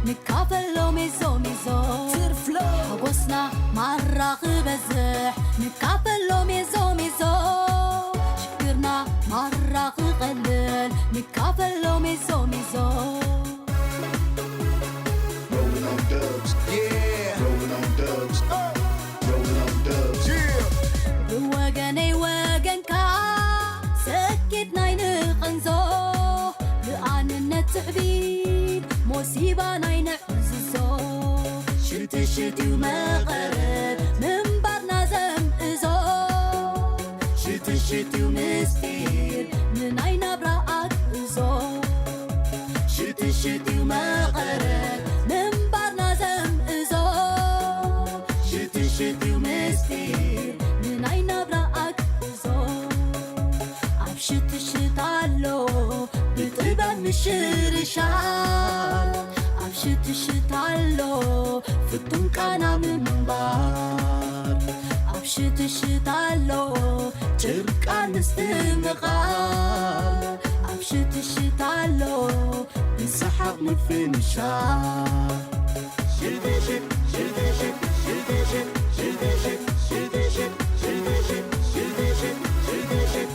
ንካፈሎ ሜዞ ሜዞ። ትርፍሎ። ሓጎስና ማራ ክበዝሕ። ንካፈሎ ሜዞ ሜዞ። ሽግርና ማራ ክቐልል። ንካፈሎ ሜዞ ሜዞ። Rolling on dubs. Yeah. Rolling on dubs. Rolling on dubs. Yeah. ብወገነይ ወገንካ ሰኪት ናይ ንቐንዞ። ብኣንነት ትዕቢት ሞሲባ ናይ ንዕዝዞ። ሽትሽት እዩ መቐረት ምንባርና ዘምእዞ። ሽትሽት እዩ ምስጢር ንናይ ናብራ ኣግእዞ። ሽትሽት እዩ መቐረት ምንባርና ዘምእዞ። ሽትሽት እዩ ምስጢር ንናይ ናብራ ኣግእዞ። ኣብ ሽትሽት ኣሎ ብጥበብ ምሽርሻር። ኣብ ሽትሽት ኣሎ ፍቱን ቃና ምንባር። ኣብ ሽትሽት ኣሎ ጭርቃን ምስትምቓር። ኣብ ሽትሽት ኣሎ ብሰሓቕ ምፍንሻር። ሽትሽት፣ ሽትሽት፣ ሽትሽት፣ ሽትሽት፣ ሽትሽት፣ ሽትሽት፣ ሽትሽት፣ ሽትሽት።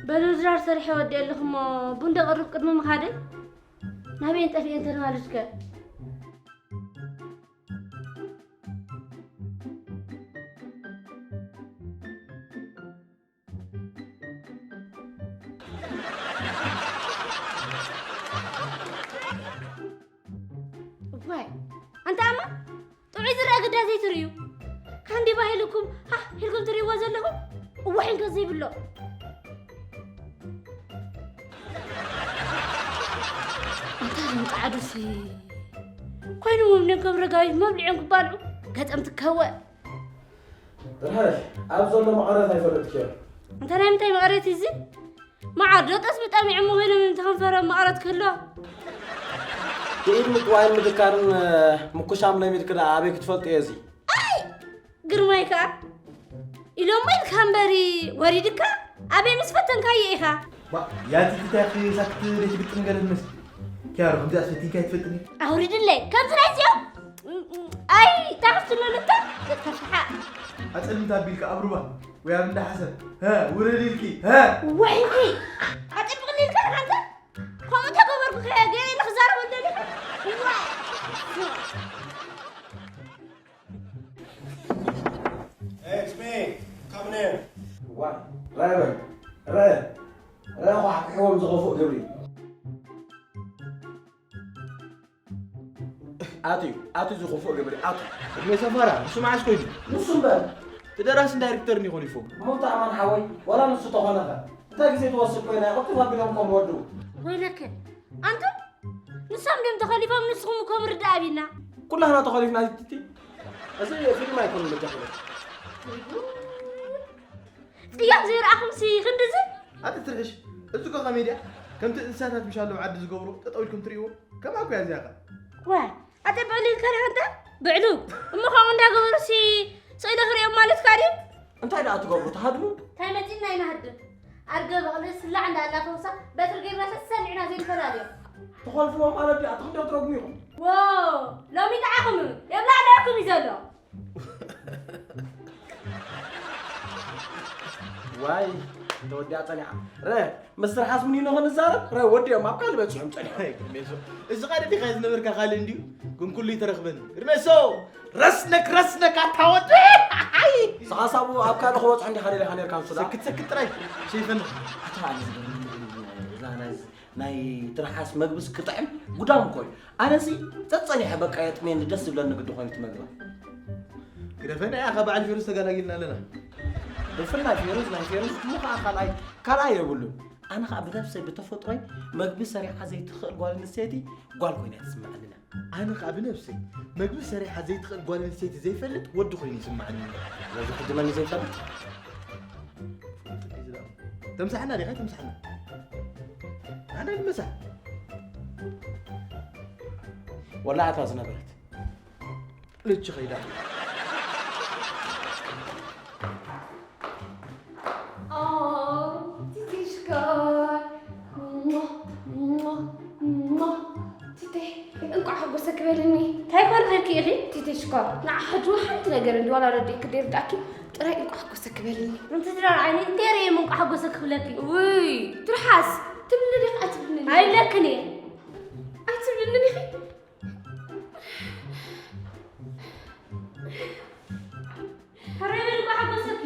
በሉ ድራር ሰሪሐ ወዲአ ኣለኹ እሞ ቡን ደቕርብ ቅድሚ ምኻደይ። ናበየን ጠፊኤን ተለማሉድከ? እዋይ፣ ኣንታ ኣማ ጥዑይ ዝረአ ግዳ ዘይትርእዩ። ካንዲ ባሂልኩም ሃህ ኢልኩም ትርእይዎ ዘለኹም እዋሒንከ ዘይብሎ። ኣንታ እዞም ጻዕዱሲ ኮይኖም እዮም ከም ረጋቢት መብልዒኦም ክባልዑ ገጠም ትከወ። ጥርሓሽ፣ ኣብ ዘሎ መቐረት ኣይፈለጥክዮ። እንተ ናይ ምንታይ መቐረት እዩ እዚ? መዓር ዶ ጠስሚ ጠሚዖም ኮይኖም እንተ ከንፈሮም መቐረት ክህሎ? ብኢድ ምጥዋይን ምድካርን፣ እ፣ ምኩሻም ለሚድክ ደኣ ኣበይ ክትፈልጥዮ እዚ? ኣይ! ግርማይ ከኣ ኢሎሞ ኢልካ እምበሪ ወሪድካ ኣበይ ምስ ፈተንካዮ ኢኻ? ዋ፣ ያቲ ትታኺ ሳክት ቤት ግጥም ገለ ትመስል። ኪያሮ፣ ከምዚ ኣስፈቲንካ ኣይትፈልጥን ኢኻ። ኣውሪድለይ፣ ከምዚ ናይ እዚኦም? ኣይ፣ ታኽፍትለሉ እታ ተፍሓ። ኣጸልምታ ኣቢልካ ኣብ ሩባ ወይ ኣብ እንዳ ሓሰር፣ ሀ፣ ውረድ ኢልኪ፣ ሀ። ወይኒ፣ ኣጸብቕኒ ኢልካ ዲኻ ኣንተ? ከምኡ ተገበርኩ ከ ገለ ኢለ ክዛረበሉ ደሊኻ? ዋይ። Hey, it's me. Coming in. ዋ፣ ራይ በል። ራይ። ራይ ኳሕኩሕዎም ዝኸፍእ ግብሪ። ኣትዩ፣ ኣትዩ ዝኸፍእ ግብሪ፣ ኣትዩ። እድሜ ሰፋራ፣ ንሱ መዓስ ኮይኑ? ንሱ እምበር። እቲ ደራስን ዳይሬክተርን ይኾን ይፎም። እሞ እንታይ ኣማን ሓወይ፣ ዋላ ንሱ ተኾነ ኸ? እንታይ ግዜ ትወስድ ኮይና፣ ቅልጥፍ ኣቢሎም ከም ወዱ። ወይለከ፣ ኣንቱም ንሶም ድዮም ተኸሊፎም፣ ንስኹም እኮ ምርዳእ ኣቢልና። ኩላህና ተኸሊፍና ቲቲ። እዚ ፊልም ኣይኮነን በጃኹም። ጽያፍ ዘይረኣኹምሲ ክንድዚ? ኣቲ ትርሕሽ፣ እዚ እኮ ኮሜድያ፣ ከምቲ እንስሳታት ምሽ ኣለዉ ዓዲ ዝገብሮ፣ ጠጠው ኢልኩም ትርእይዎ፣ ከምኣ እኮ እያ እዚኣ ኸ። ዋይ፣ ኣጸብዕሉ ኢልካ ዲኻ ኣንታ? ብዕሉ፣ እሞ ከምኡ እንዳገበሩሲ ስእሊ ክርእዮም ማለትካ ድዩ? እንታይ ደኣ ትገብሩ፣ ትሃድሙ? እንታይ መጺእና ኢና ሃድም? ኣድገ በቕሊ ስላዕ እንዳኣላፈውሳ በትሪ ጌርና ሰሰኒዕና ዘይንፈላልዮ። ትኾልፍዎ ማለት ድዩ? ኣቲ ክንደይ ትረግሙ ኢኹም? ዎ፣ ሎሚ ጥዓኹም የብላዕላዕኩም እዩ ዘሎ። ዋይ፣ ተወዲኣ ጸኒሓ። ረ፣ ምስ ትርሓስ ምኒኖ ክንዛረብ? ረ፣ ወዲኦም ኣብ ካልእ በጺሖም ጸኒሖም። ኣይ፣ ግርሜሶ፣ እዚ ካልእ ዲኻ ዝነበርካ ካልእ እንድዩ? ግን ኩሉ ይተረኽበኒ። ግርሜሶ፣ ረስነክ፣ ረስነክ ኣታ ወዲ! ኣይ! ንስኻስ ኣብኡ ኣብ ካልእ ክበጽሖ እንዲኻ ደሊኻ ኔርካ ንሱ ደኣ? ሰክት፣ ሰክት ጥራይ፣ ሸይፈኒ። ኣታ ኣነ ዝገርመኒ እዛ ናይ ናይ ትርሓስ መግብስ ክጥዕም ጉዳም እኮ እዩ። ኣነሲ ጸጸኒሐ በቃ የጥሜኒ ደስ ዝብለኒ ግዲ ኮይኑ እቲ መግቢ። ግደፈና ኢኻ በዓል ፌሩዝ ተገላጊልና ኣለና። ብፍላይ ፌሩዝ፣ ናይ ፌሩዝ እሞ ኸዓ ካልኣይ፣ ካልኣይ የብሉን። ኣነ ኸዓ ብነብሰይ ብተፈጥሮይ መግቢ ሰሪሓ ዘይትኽእል ጓል ኣንስተይቲ ጓል ኮይና እያ ትስምዓኒ። ኣነ ኸዓ ብነብሰይ መግቢ ሰሪሓ ዘይትኽእል ጓል ኣንስተይቲ ዘይፈልጥ ወዲ ኮይኑ ይስምዓኒ። ስለዚ ሕጂ መን እዩ ዘይፈልጥ? ፍልጥ እዩ ዝደኣ። ተምሳሕና ዲኻ? ተምሳሕና። ኣነ ንምሳሕ። ወላ ኣታ ዝነበረት። ልጅ ኸይዳ። ኦ፣ ቲቲ ሽኮር። ሟ፣ ሟ፣ ሟ። ቲቲ፣ እንቋዕ ሓጎሰ ክበልኒ። እንታይ ኮን ኢልኪ ኢኺ? ቲቲ ሽኮር፣ ንዓ ሕጂ ሓንቲ ነገር እንዲ ዋላ ረዲእኪ ደይርዳእኪ፣ ጥራይ እንቋዕ ሓጎሰ ክበልኒ። እንቲ ድራር ዓይኒ፣ እንታይ ርእየ እንቋዕ ሓጎሰ ክብለኪ? ውይ፣ ትርሓስ፣ ትብልኒ ዲኺ ኣይትብልኒ? ኣይብለክን እየ። ኣይትብልኒ ዲኺ? ሕራይ በል እባ ሓጎሰኪ።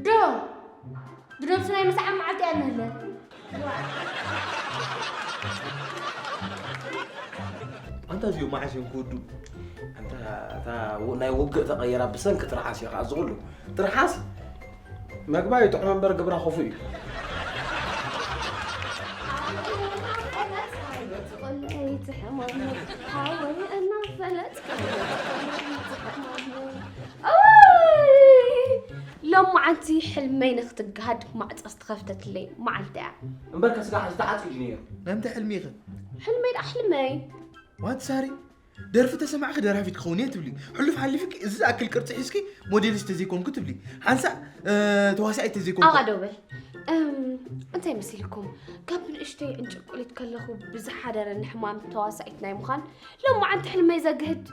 ዶ፣ ብነብሱ ናይ ምሳዕ መዓልቲ እያ እንህለ። ኣንታ እዚኦም መዓስ እዮም ክውዱ? ኣንታ እታ ው-፣ ናይ ውግእ ተቐይራ ብሰንኪ ትርሓስ እዩ ከዓ እዚ ኩሉ። ትርሓስ መግባ ይጥዕሞ እምበር ግብራ ክፉእ እዩ። ሎማዓንቲ ሕልመይ ንክትገሃድ ማዕፆ ዝተኸፍተትለይ መዓልቲ እያ። እምበር ከስጋ ዝተዓፂ እዩ ነይሩ። ናይ ምንታይ ሕልሚ ኢኺ? ሕልመይ ደኣ ሕልመይ። ዋት ሳሪ? ደርፊ ተሰማዕኺ ደራፊት ክኸውን እየ ትብሊ። ሕሉፍ ሓሊፍኪ እዚ ዝኣክል ቅርጺ ሒዝኪ ሞዴሊስት ተዘይኮንኩ ትብሊ። ሓንሳእ፣ እ፣ ተዋሳኢት ተዘይኮንኩ። ኣቓ ደው በል። እም፣ እንታይ መሲልኩም? ካብ ንእሽተይ ዕንጭቁሊት ከለኹ ብዝሓደረኒ ሕማም ተዋሳኢት ናይ ምዃን ሎማዓንቲ ሕልመይ ዘግህድ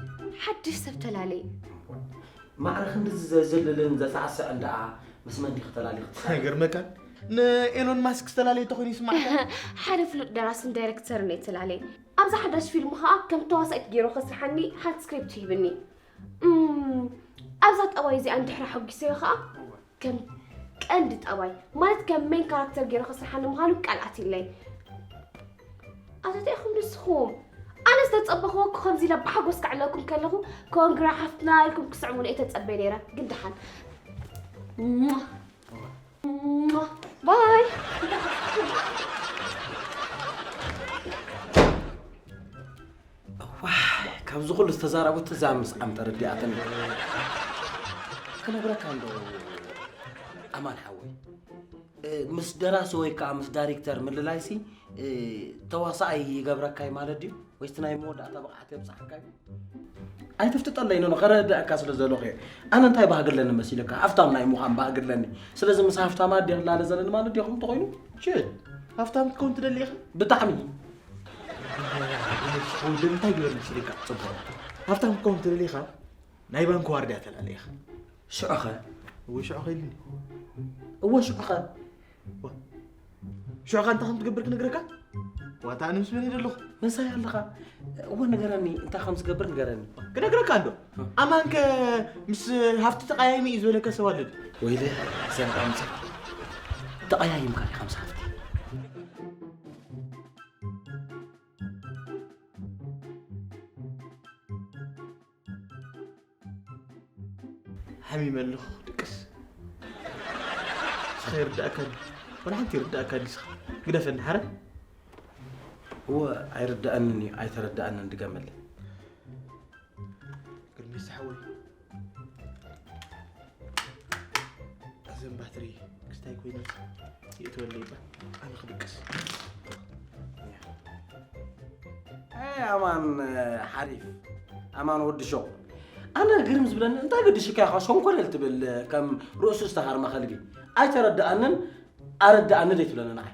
ሓድሽ ሰብ ተላለየ። ማዕረ ክንድዚ ዘዘልልን ዘሳዕስዕን ደኣ ምስ መን ዲኺ ተላሊኺ ትፈልጢ? ኣይገርመካን? ንኤሎን ማስክ ዝተላለየ ተኾይኑ ይስማዓካ? ሓደ ፍሉጥ ደራስን ዳይረክተርን እየ ተላለየ። ኣብዛ ሓዳሽ ፊልም ኸኣ ከም ተዋሳኢት ገይሩ ከስርሓኒ ሓንቲ ስክሪፕት ሂብኒ። እም፣ ኣብዛ ጠባይ እዚኣ እንድሕር ኣሐጒሰዮ ኸኣ ከም ቀንዲ ጠባይ፣ ማለት ከም ሜን ካራክተር ገይሩ ከስርሓኒ ምዃኑ ቃል ኣትዩለይ። ኣተተኢኹም ንስኹም? ኣነ ዝተጸበኽዎ እኮ ከምዚ ኢለ ብሓጎስ ከዕለኩም ከለኹ፣ ኮንግራ ሓፍትና ኢልኩም ክስዕሙኒ እየ ተጸበየ ነይረ። ግን ደሓን። ባይ። እዋይ፣ ካብዚ ኩሉ ዝተዛረቡት እዛ ምስዓም ተረዲኣትኒ። ክነግረካ እንዶ ኣማን ሓወይ፣ እ፣ ምስ ደራሲ ወይ ከዓ ምስ ዳይሬክተር ምልላይሲ፣ እ፣ ተዋሳኣይ ይገብረካ እዩ ማለት ድዩ? ወይስ እቲ ናይ መወዳእታ ብቕዓት የብፅሓካ እዩ? ኣይትፍትጠለይ፣ ኖኖ፣ ከረድኣካ ስለ ዘለኹ እየ። ኣነ እንታይ ባህጊ ኣለኒ መሲልካ? ሃፍታም ናይ ምዃን ባህጊ ኣለኒ። ስለዚ ምስ ሃፍታም ኣደ ክላለ ዘለኒ ማለት ድዩ? ከምኡ እንተኾይኑ፣ ሽት፣ ሃፍታም ክትከውን ትደሊ ኢኻ? ብጣዕሚ። ንምንታይ ግበር መሲልካ? ጽቡቕ። ሃፍታም ክትከውን ትደሊ ኢኻ? ናይ ባንክ ዋርድያ ተላለ ኢኻ። ሽዑኸ? እወ፣ ሽዑኸ ኢሉኒ። እወ፣ ሽዑኸ? ዋ። ሽዑኸ እንታይ ከም ትገብር ክነግረካ? ዋታ ኣነ ምስ መን እየ ዘለኹ? ምሳይ ኣለኻ? እወ፣ ንገረኒ፣ እንታይ ከም ዝገብር ንገረኒ። ክነግረካ እንዶ። እ። ኣማንከ ምስ ሃፍቲ ተቐያይሚ እዩ ዝበለካ ሰብ ኣሎ ድዩ? ወይለ፣ ሰብ ኣምጽእ። ተቐያይምካ ዲኻ ምስ ሃፍቲ? ሓሚመ ኣለኹ፣ ድቅስ። ንስኻ ይርድኣካ ድዩ? ዋላ ሓንቲ ይርድኣካ ድዩ ንስኻ? ግደፈኒ፣ ሓረ? እወ፣ ኣይርድኣንን እዩ፣ ኣይተረድኣንን፣ ድገመለይ። ግርሜሳ ሓወይ፣ እዘን ባትሪ ክስታይ ኮይነን የእትወለይ እባ፣ ኣነ ክድቅስ። ኣይ ኣማን ሓሪፍ፣ ኣማን ወዲ ሾቕ። ኣነ ግርም ዝብለኒ እንታይ ገዲሽካ ኢኻ ሸንኮለል ትብል ከም ርእሱ ዝተሃርመ ከልቢ? ኣይተረድኣንን ኣረድኣኒ ዘይትብለኒ ንዓይ።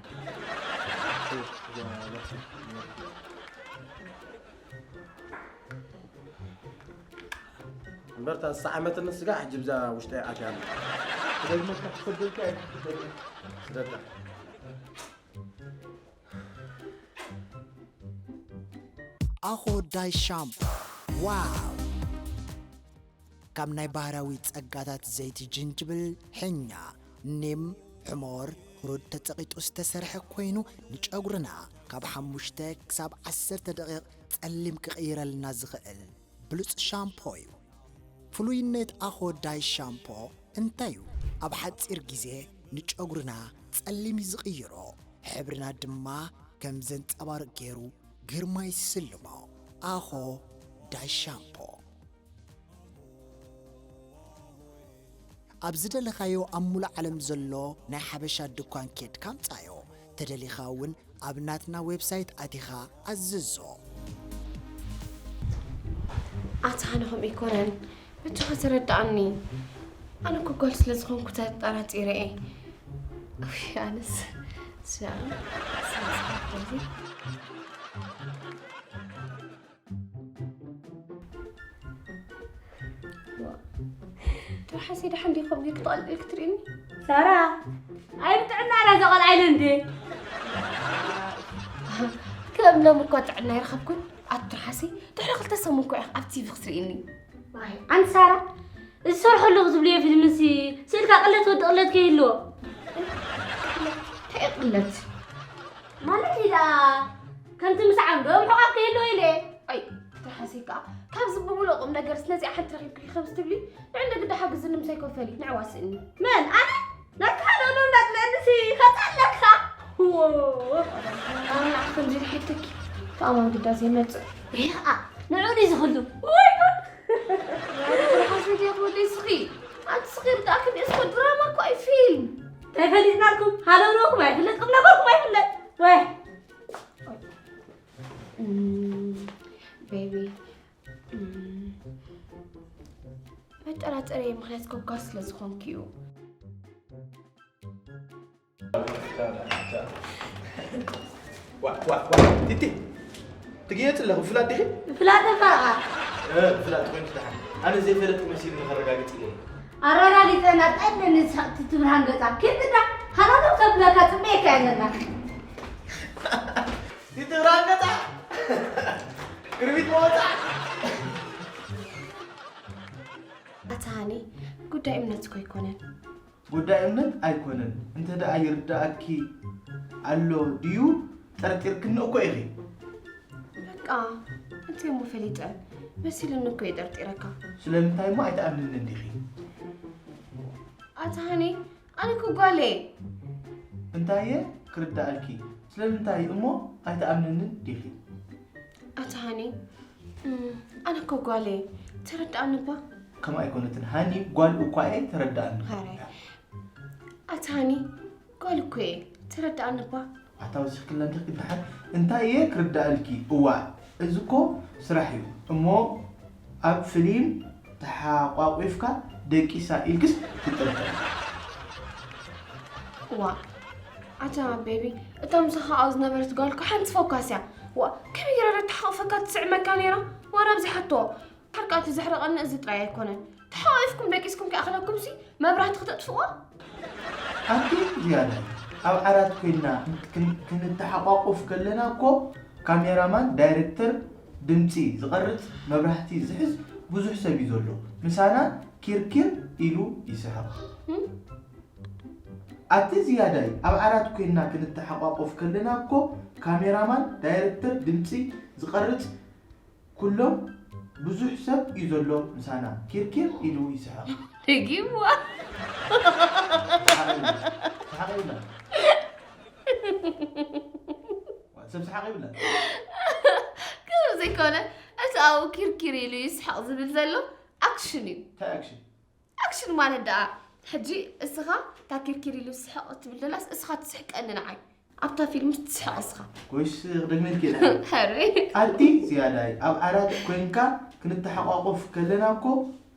እምበር እታ ዝሰዓመትኒ ስጋ ሕጂ ብዛ ውሽጠይ ኣትያ ኣላ። ክደግመካ ክሰደልካ እየ ክሰደልካ። ስደዳ። ኣኾ ዳይ ሻምፖ። ዋው! ካብ ናይ ባህራዊ ጸጋታት ዘይቲ ጅንጅብል፣ ሕኛ፣ ኒም፣ ሕሞር፣ ሁሩድ ተጸቒጡ ዝተሰርሐ ኮይኑ፣ ንጨጉርና ካብ ሓሙሽተ ክሳብ ዓሰርተ ደቂቕ ጸሊም ክቕይረልና ዝኽእል ብሉጽ ሻምፖ እዩ። ፍሉይነት ኣኾ ዳይ ሻምፖ እንታይ እዩ? ኣብ ሓጺር ግዜ ንጨጉርና ጸሊም እዩ ዝቕይሮ፣ ሕብርና ድማ ከም ዘንጸባርቕ ገይሩ ግርማ ይስልሞ። ኣኾ ዳይ ሻምፖ። ኣብ ዝደለኻዮ ኣብ ሙሉእ ዓለም ዘሎ ናይ ሓበሻ ድኳን ኬድካ ኣምጻዮ። ተደሊኻ እውን ኣብ ናትና ዌብሳይት ኣቲኻ ኣዝዞ። ኣታ ኣነ ከምኡ ኣይኮነን። በጃኻ ተረድኣኒ። ኣነ እኮ ጓል ስለ ዝኾንኩ ተጠራጢረ እየ። ውይ ኣነስ ስለ ስለ ስለዚ ትርሓሰይ ደሓን ዲኹም ጌርኪ ተቐልቂልኪ ትርእኒ? ሳራ፣ ኣይ ብጥዕና ዳ ዘቐልዓ ኢለ እንዴ? ከም ሎም እኳ ጥዕና ይረኸብኩን ኣትርሓሲ ድሕሪ ክልተ ሰሙን እኮ ኢኻ ኣብ ቲቪ ክትርእኒ። ኣይ ኣንቲ ሳራ፣ እዚ ሰርሖ ኣለኹ ዝብልዮ ፊልምሲ ስኢልካ ቅለት ወዲ ቅለት ከይህልዎ። እንታይ ቅለት? ማለት ኢላ ከምቲ ምስ ዓንዶ ምሕቋፍ ከይህልዎ ኢለ። ኣይ ትርሓሰይ ከዓ ካብዚ ብምሉእ ቁም ነገርስ ነዚኣ ሓንቲ ረኺብኪ ከምዚ ትብሊ ንዕንደ ግዳ ሓግዝኒ ምሳይ ኮፈሊ ንዕዋ ስእኒ። መን ኣነ? ናትካ ሎሎ እንዳጥለንሲ ከፃለካ ኣና ከምዚ ድሕተኪ ተኣማን ግዳ ዘይመፅእ ይኣ ንዑ ድዩ ዝኽሉ ወይ ጉድ ሓሰት እያ ትወደይ ስኺ ኣንቲ ስኺ ርዳእክን እስኮ ድራማ እኮ እዩ ፊልም ተፈሊጥናልኩም ሃለውለውኩም ኣይፍለጥ ቅብለበልኩም ኣይፍለጥ ወይ ቤቢ መጠራጠሪ ምክንያት ኮካ ስለ ዝኾንክ እዩ ቲቲ ትግየፂ ኣለኹ ፍላጥ ዲኺ ፍላጥ እምበረቓ ፍላጥ ኮይንኪ ደሓን ኣነ ዘይፈለጥኩ መሲሉ ንኸረጋግፅ ኢለ ኣረጋጊፀና ጠለኒ ትብርሃን ገፃ ኪድ ግዳ ሃናኖ ከብለካ ፅሜካ የለና ቲቲ ብርሃን ገፃ ክርቢት መወፃ ኣታ ሃኒ ጉዳይ እምነት እኮ ኣይኮነን። ጉዳይ እምነት ኣይኮነን። እንተ ደኣ ይርድኣኪ ኣሎ ድዩ ጠርጢርክኒ እኮ ኢኺ። በቃ እንታይ እሞ ፈሊጠ መሲሉኒ እኮ እየ ጠርጢረካ። ስለምንታይ እሞ ኣይትኣምንንን ዲኺ? ኣታ ሃኒ ኣነ እኮ ጓል እየ። እንታይ እየ ክርድኣልኪ? ስለምንታይ እሞ ኣይትኣምንንን ዲኺ? ኣታ ሃኒ ኣነ እኮ ጓል እየ ተረድኣኒ እባ። ከምኡ ኣይኮነትን ሃኒ ጓል እኳ እየ ተረድኣኒ። ኧረ ኣታ ሃኒ ጓል እኮ እየ ተረድኣኒ እባ። ኣታ ወሲኽክላ እንዲኺ ደሓን እንታይ እየ ክርድኣልኪ እዋእ እዚ እኮ ስራሕ እዩ እሞ ኣብ ፍሊም ተሓቋቒፍካ ደቂሳ ኢልክስ ትጥርጠር። ዋእ ኣታ ቤቢ እታ ምሳኻ ኣብኡ ዝነበረት ጓል እኮ ሓንቲ ፈኳስ እያ። ዋእ ከመይ ገይራ ዶ ተሓቑፈካ ትስዕመካ ነይራ? ዋላ ኣብዚሓቶ። ሓርቃ እቲ ዘሕርቐኒ እዚ ጥራይ ኣይኮነን። ተሓቋቒፍኩም ደቂስኩም ከይኣኽለኩምሲ መብራህቲ ክተጥፍእዋ? ኣቲ ዝያዳ ኣብ ዓራት ኮይንና ክንተሓቋቆፍ ከለና እኮ ካሜራማን ዳይረክተር ድምጺ ዝቐርጽ መብራህቲ ዝሕዝ ብዙሕ ሰብ እዩ ዘሎ ምሳና ኪርኪር ኢሉ ይስሕቕ ኣቲ ዝያዳይ ኣብ ዓራት ኮይንና ክንተሓቋቆፍ ከለና እኮ ካሜራማን ዳይረክተር ድምጺ ዝቐርጽ ኩሎም ብዙሕ ሰብ እዩ ዘሎ ምሳና ኪርኪር ኢሉ ይስሕቕ። ደጊምዋ። ሰሓቕ የብላን። ሰብ ሰሓቕ የብላን። ከምኡ ዘይኮነ እቲ ኣብኡ ኪርኪር ኢሉ ይስሕቕ ዝብል ዘሎ ኣክሽን እዩ። እንታይ ኣክሽን? ኣክሽን ማለት ደኣ ሕጂ እስኻ እታ ኪርኪር ኢሉ ስሕቕ እትብል ዘላስ እስኻ ትስሕቀኒ ንዓይ ኣብታ ፊልም ትስሕቕ እስኻ ጎሽ ክደግመልኪ እየ ደሓን ሕሩይ ኣቲ ዝያዳይ ኣብ ዓራት ኮይንካ ክንተሓቋቆፍ ከለና እኮ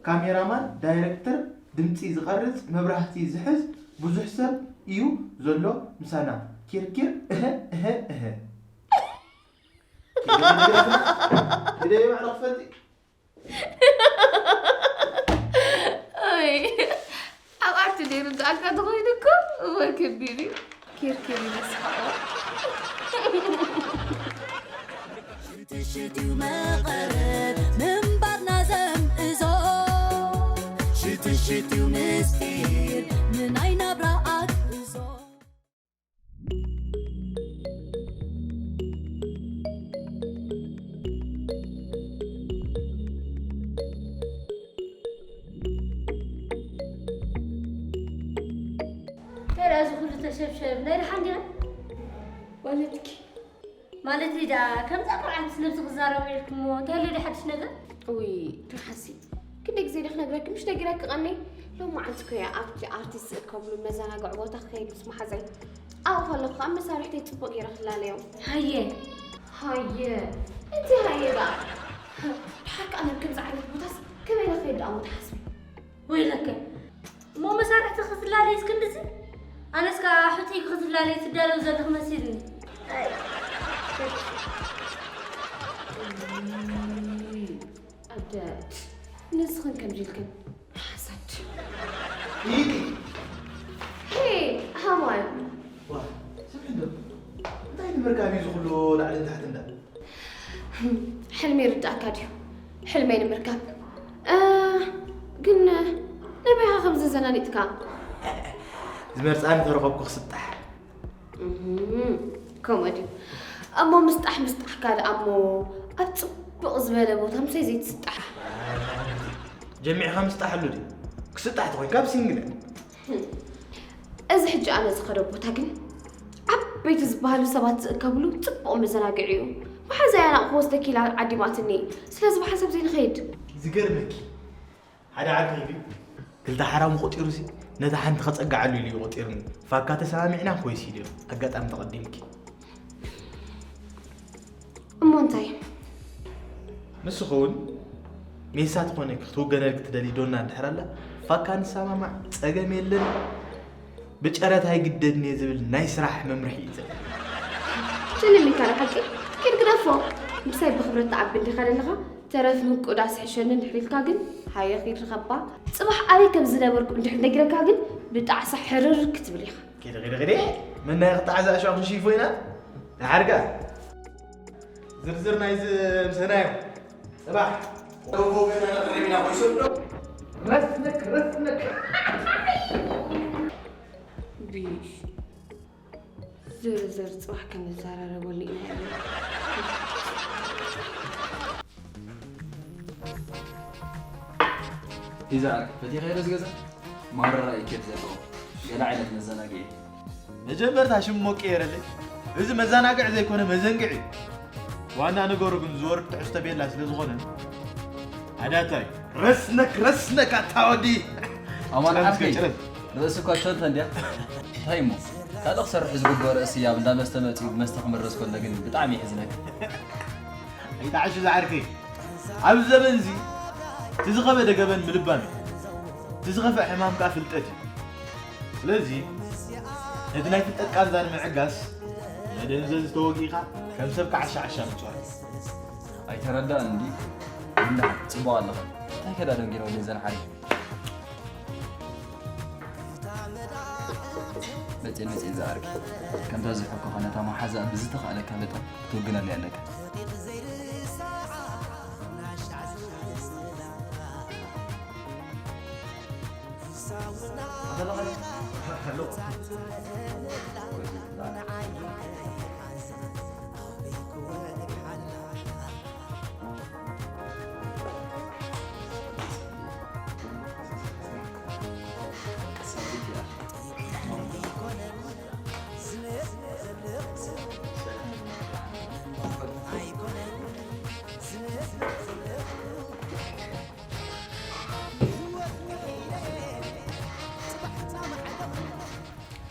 ካሜራማን ዳይረክተር ድምፂ ዝቐርፅ መብራህቲ ዝሕዝ ብዙሕ ሰብ እዩ ዘሎ ምሳና ኪርኪር እህ እህ እህ ኪርኪር ኣብ ኣርቲ ዘይርድኣካ ተኾይኑ እኮ እወ ከቢድ እዩ ኪርኪር ይመስሓቆ ሽትሽትዩ መቐረት ምንባርና ዘምእዞ ሽትሽትዩ ምስጢር ንናይ ናብራ ኣግዞ ተራ እዚ ኩሉ ተሸብሸብ ናይ ደሓን ዲያ ወለድኪ ማለተይ ደኣ ከምዛ ቁርዓት ስለዚ ክዛረቡ ኢልክሞ እንታይ ኣሎ ዶ ሓድሽ ነገር? እውይ ትርሓሲ ክንደይ ግዜ ዶ ክነግረኪ ምሽ ነጊረኪ ቀኒ ሎም መዓልቲ እኮ እየ ኣብቲ ኣርቲስት ዝእከብሉ መዘናግዒ ቦታ ክኸይድ ምስ መሓዛይ። ኣብኡ ከለኹ ከዓ መሳርሕተይ ጽቡቕ ገይረ ክላለዮም። ሃየ። ሃየ። እቲ ሃየ ደኣ። ድሓር ከዓ ናብ ከምዚ ዓይነት ቦታስ ከመይ ኢለ ክኸይድ ደኣ እሞ ትሓስቢ? ወይለከ። እሞ መሳርሕቲ ክትላለይ እስክንድዚ? ኣነስ ከዓ ሕቱይ ክትላለይ ትዳለው ዘለኺ መሲልኒ። ኣይ። ኣደ፣ ንስኽን ከምዚ ኢልክን ሓሳድ። ኢዲ። ሄ፣ ሃማን። ዋ፣ ስምዒ እንዶ። እንታይ ንምርካብ እዩ ዝኹሉ ላዕልን ታሕትን ዳ? ሕልሚ ይርዳእካ ድዩ? ሕልመይ ንምርካብ። እ፣ ግን ነበይኻ ከምዚ ዘናኒጥካ? ዝመርጻኒ ተረኸብኩ ክስጣሕ። እህም፣ ከምኡ ድዩ? እሞ ምስጣሕ ምስጣሕካ ደኣ እሞ ኣብ ጽቡቕ ዝበለ ቦታ ምሳይ ዘይትስጣሕ? ጀሚዕኻ ምስጣሕ ኣሎ ድዩ? ክስጣሕ ተኾይንካ ኣብ ሲንግል እያ። ህም። እዚ ሕጂ ኣነ ዝኸዶ ቦታ ግን ዓበይቲ ዝበሃሉ ሰባት ዝእከብሉ ጽቡቕ መዘናግዒ እዩ። መሓዛይ ኣነ ክወስደኪ ኢላ ዓዲማትኒ። ስለዚ ብሓንሳብ ዘይንኸይድ። ዝገርመኪ፣ ሓደ ዓርከይ ግን ክልተ ሓራሙ ቆጢሩሲ ነታ ሓንቲ ከጸግዓሉ ኢሉ እዩ ቆጢሩኒ። ፋካ ተሰማሚዕና ኮይስ ኢሉ እዩ። ኣጋጣሚ ተቐዲምኪ። እሞ እንታይ? ንሱ ኸውን ሜሳ ትኾነ ክትውገነልኪ ትደሊ ዶና እንድሕር ኣላ፣ ፋካ ንሰማማዕ፣ ጸገም የለን። ብጨረታ ይግደድን እየ ዝብል ናይ ስራሕ መምርሒ እዩ ዘለ። ጭልም ኢልካ ዶ ሓቂ? ኪድ ግደፎ። ምሳይ ብኽብረት ትዓቢ እንዲኻ ዘለኻ፣ ተረፍ ምቁዳስ ሕሸኒ እንድሕር ኢልካ ግን፣ ሃየ ኪድ ርኸባ። ጽባሕ ኣበይ ከም ዝነበርኩ እንድሕር ነጊረካ ግን፣ ብጣዕሳ ሕርር ክትብል ኢኻ። ኪድ፣ ኪድ፣ ኪድ። መናይ ክጣዓዛ ኣሸዋኽን ሽፎ ኢና። ደሓርካ። ዝርዝር ናይዚ ምሰናዮ። ጽባሕ። ረስንክ፣ ረስንክ። ቢሽ። ዝርዝር ጽባሕ ክንዘራረበሉ ኢና ያለ። ይዛር፣ ፈቲኻ ዶ ዝገዛ? ማራ ኢኬት ዘለዎ። ገለ ዓይነት መዘናግዒ። መጀመርታ ሽም ሞቅ የረለይ። እዚ መዘናግዒ ዘይኮነ መዘንግዒ እዩ። ዋና ነገሩ ግን ዝወርድ ትሕዝቶ ቤላ ስለ ዝኾነ። ኣዳታይ፣ ረስነክ፣ ረስነክ ኣታ ወዲ። ኣማን ሰላም ዓርከይ፣ እስከ ጭረት። ርእሲ እኳ ሸንተ እንድያ። እንታይ እሞ? ካልእ ክሰርሕ ዝግብኦ ርእሲ ኣብ እንዳ መስተ መጺኡ ብመስተ ክምረዝ ከሎ ግን ብጣዕሚ የሕዝነካ። ኣይትዓሽ ዝዓርከይ። ኣብዚ ዘበን እዚ እቲ ዝኸበደ ገበን ምልባም እዩ። እቲ ዝኸፍአ ሕማም ከኣ ፍልጠት እዩ። ስለዚ ነቲ ናይ ፍልጠት ቃንዛ ንምዕጋስ መደንዘዚ ተወጊእካ ከም ሰብ ከዓሻዓሻ ምጽዋር። ኣይተረዳእን እንዲ። እንዳ ጽቡቕ ኣለኻ። እንታይ ከዳ ደንጊረውኒ ዘን ሓሪፍ። መጽኤ መጽኤ ዝኣርኪ። ከምታ ዝሕኮ ኸነታ መሓዛ ብዝተኻእለካ መጠን ክትውግነለይ ኣለካ።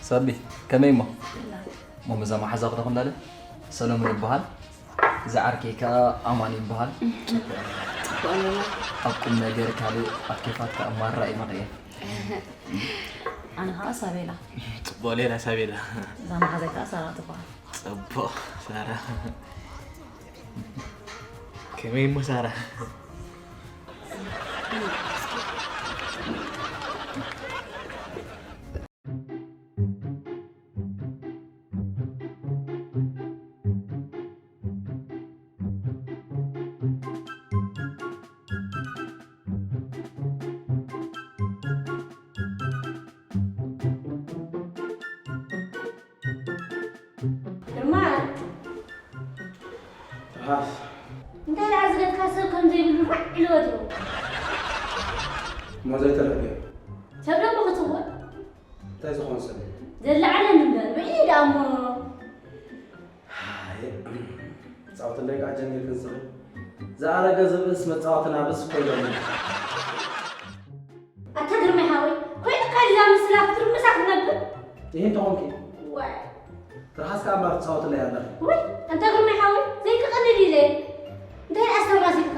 ሳቢ፣ ከመይ እሞ? እሞ መዛ መሓዛ ክደኹም ላለ? ሰሎሞን ይበሃል። እዚ ዓርከይ ከኣ ኣማን ይበሃል። ጽቡቕ ኣለና። ኣብ ቁም ነገር ካልእ ኣብ ኬፋት ከኣ ማራ እዩ መቐየር። ኣነ ኸኣ ሳቤላ። ጽቡቕ ሌላ ሳቤላ። እዛ መሓዛይ ከኣ ሳራ ትበሃል። ጽቡቕ ሳራ። ከመይ እሞ ሳራ? ግርማ፣ ትሓስ። እንታይ ደኣ ዝገትካ ሰብ ከም ዘይብሉ ራዕ ኢሉ ወዲቑ። እሞ ዘይተረድኦ። ሰብ ደሞ ክትውን? እንታይ ዝኾን ሰብ? ዘለዓለም እምበር፣ ብዒድ እሞ። ሃየ፣ ጻውትለይ ከኣ ጀሚርክን ስኺ። ዝኣረገ ዝብእስ መጻወቲ ናብስ ኮይኖም። ኣታ ግርማይ ሓወይ፣ ምስላ ክትርምሳ ክትነብር? ይሄን ተኾንኪ? ዋይ። ትርሓስ ከኣ እምበር ትጻወትለይ ኣለኺ። ውይ፣ ኣንታ ግርማይ ሓወይ፣ ዘይክቐልል ኢለ። እንታይ ደኣ ኣስተማሲልካ?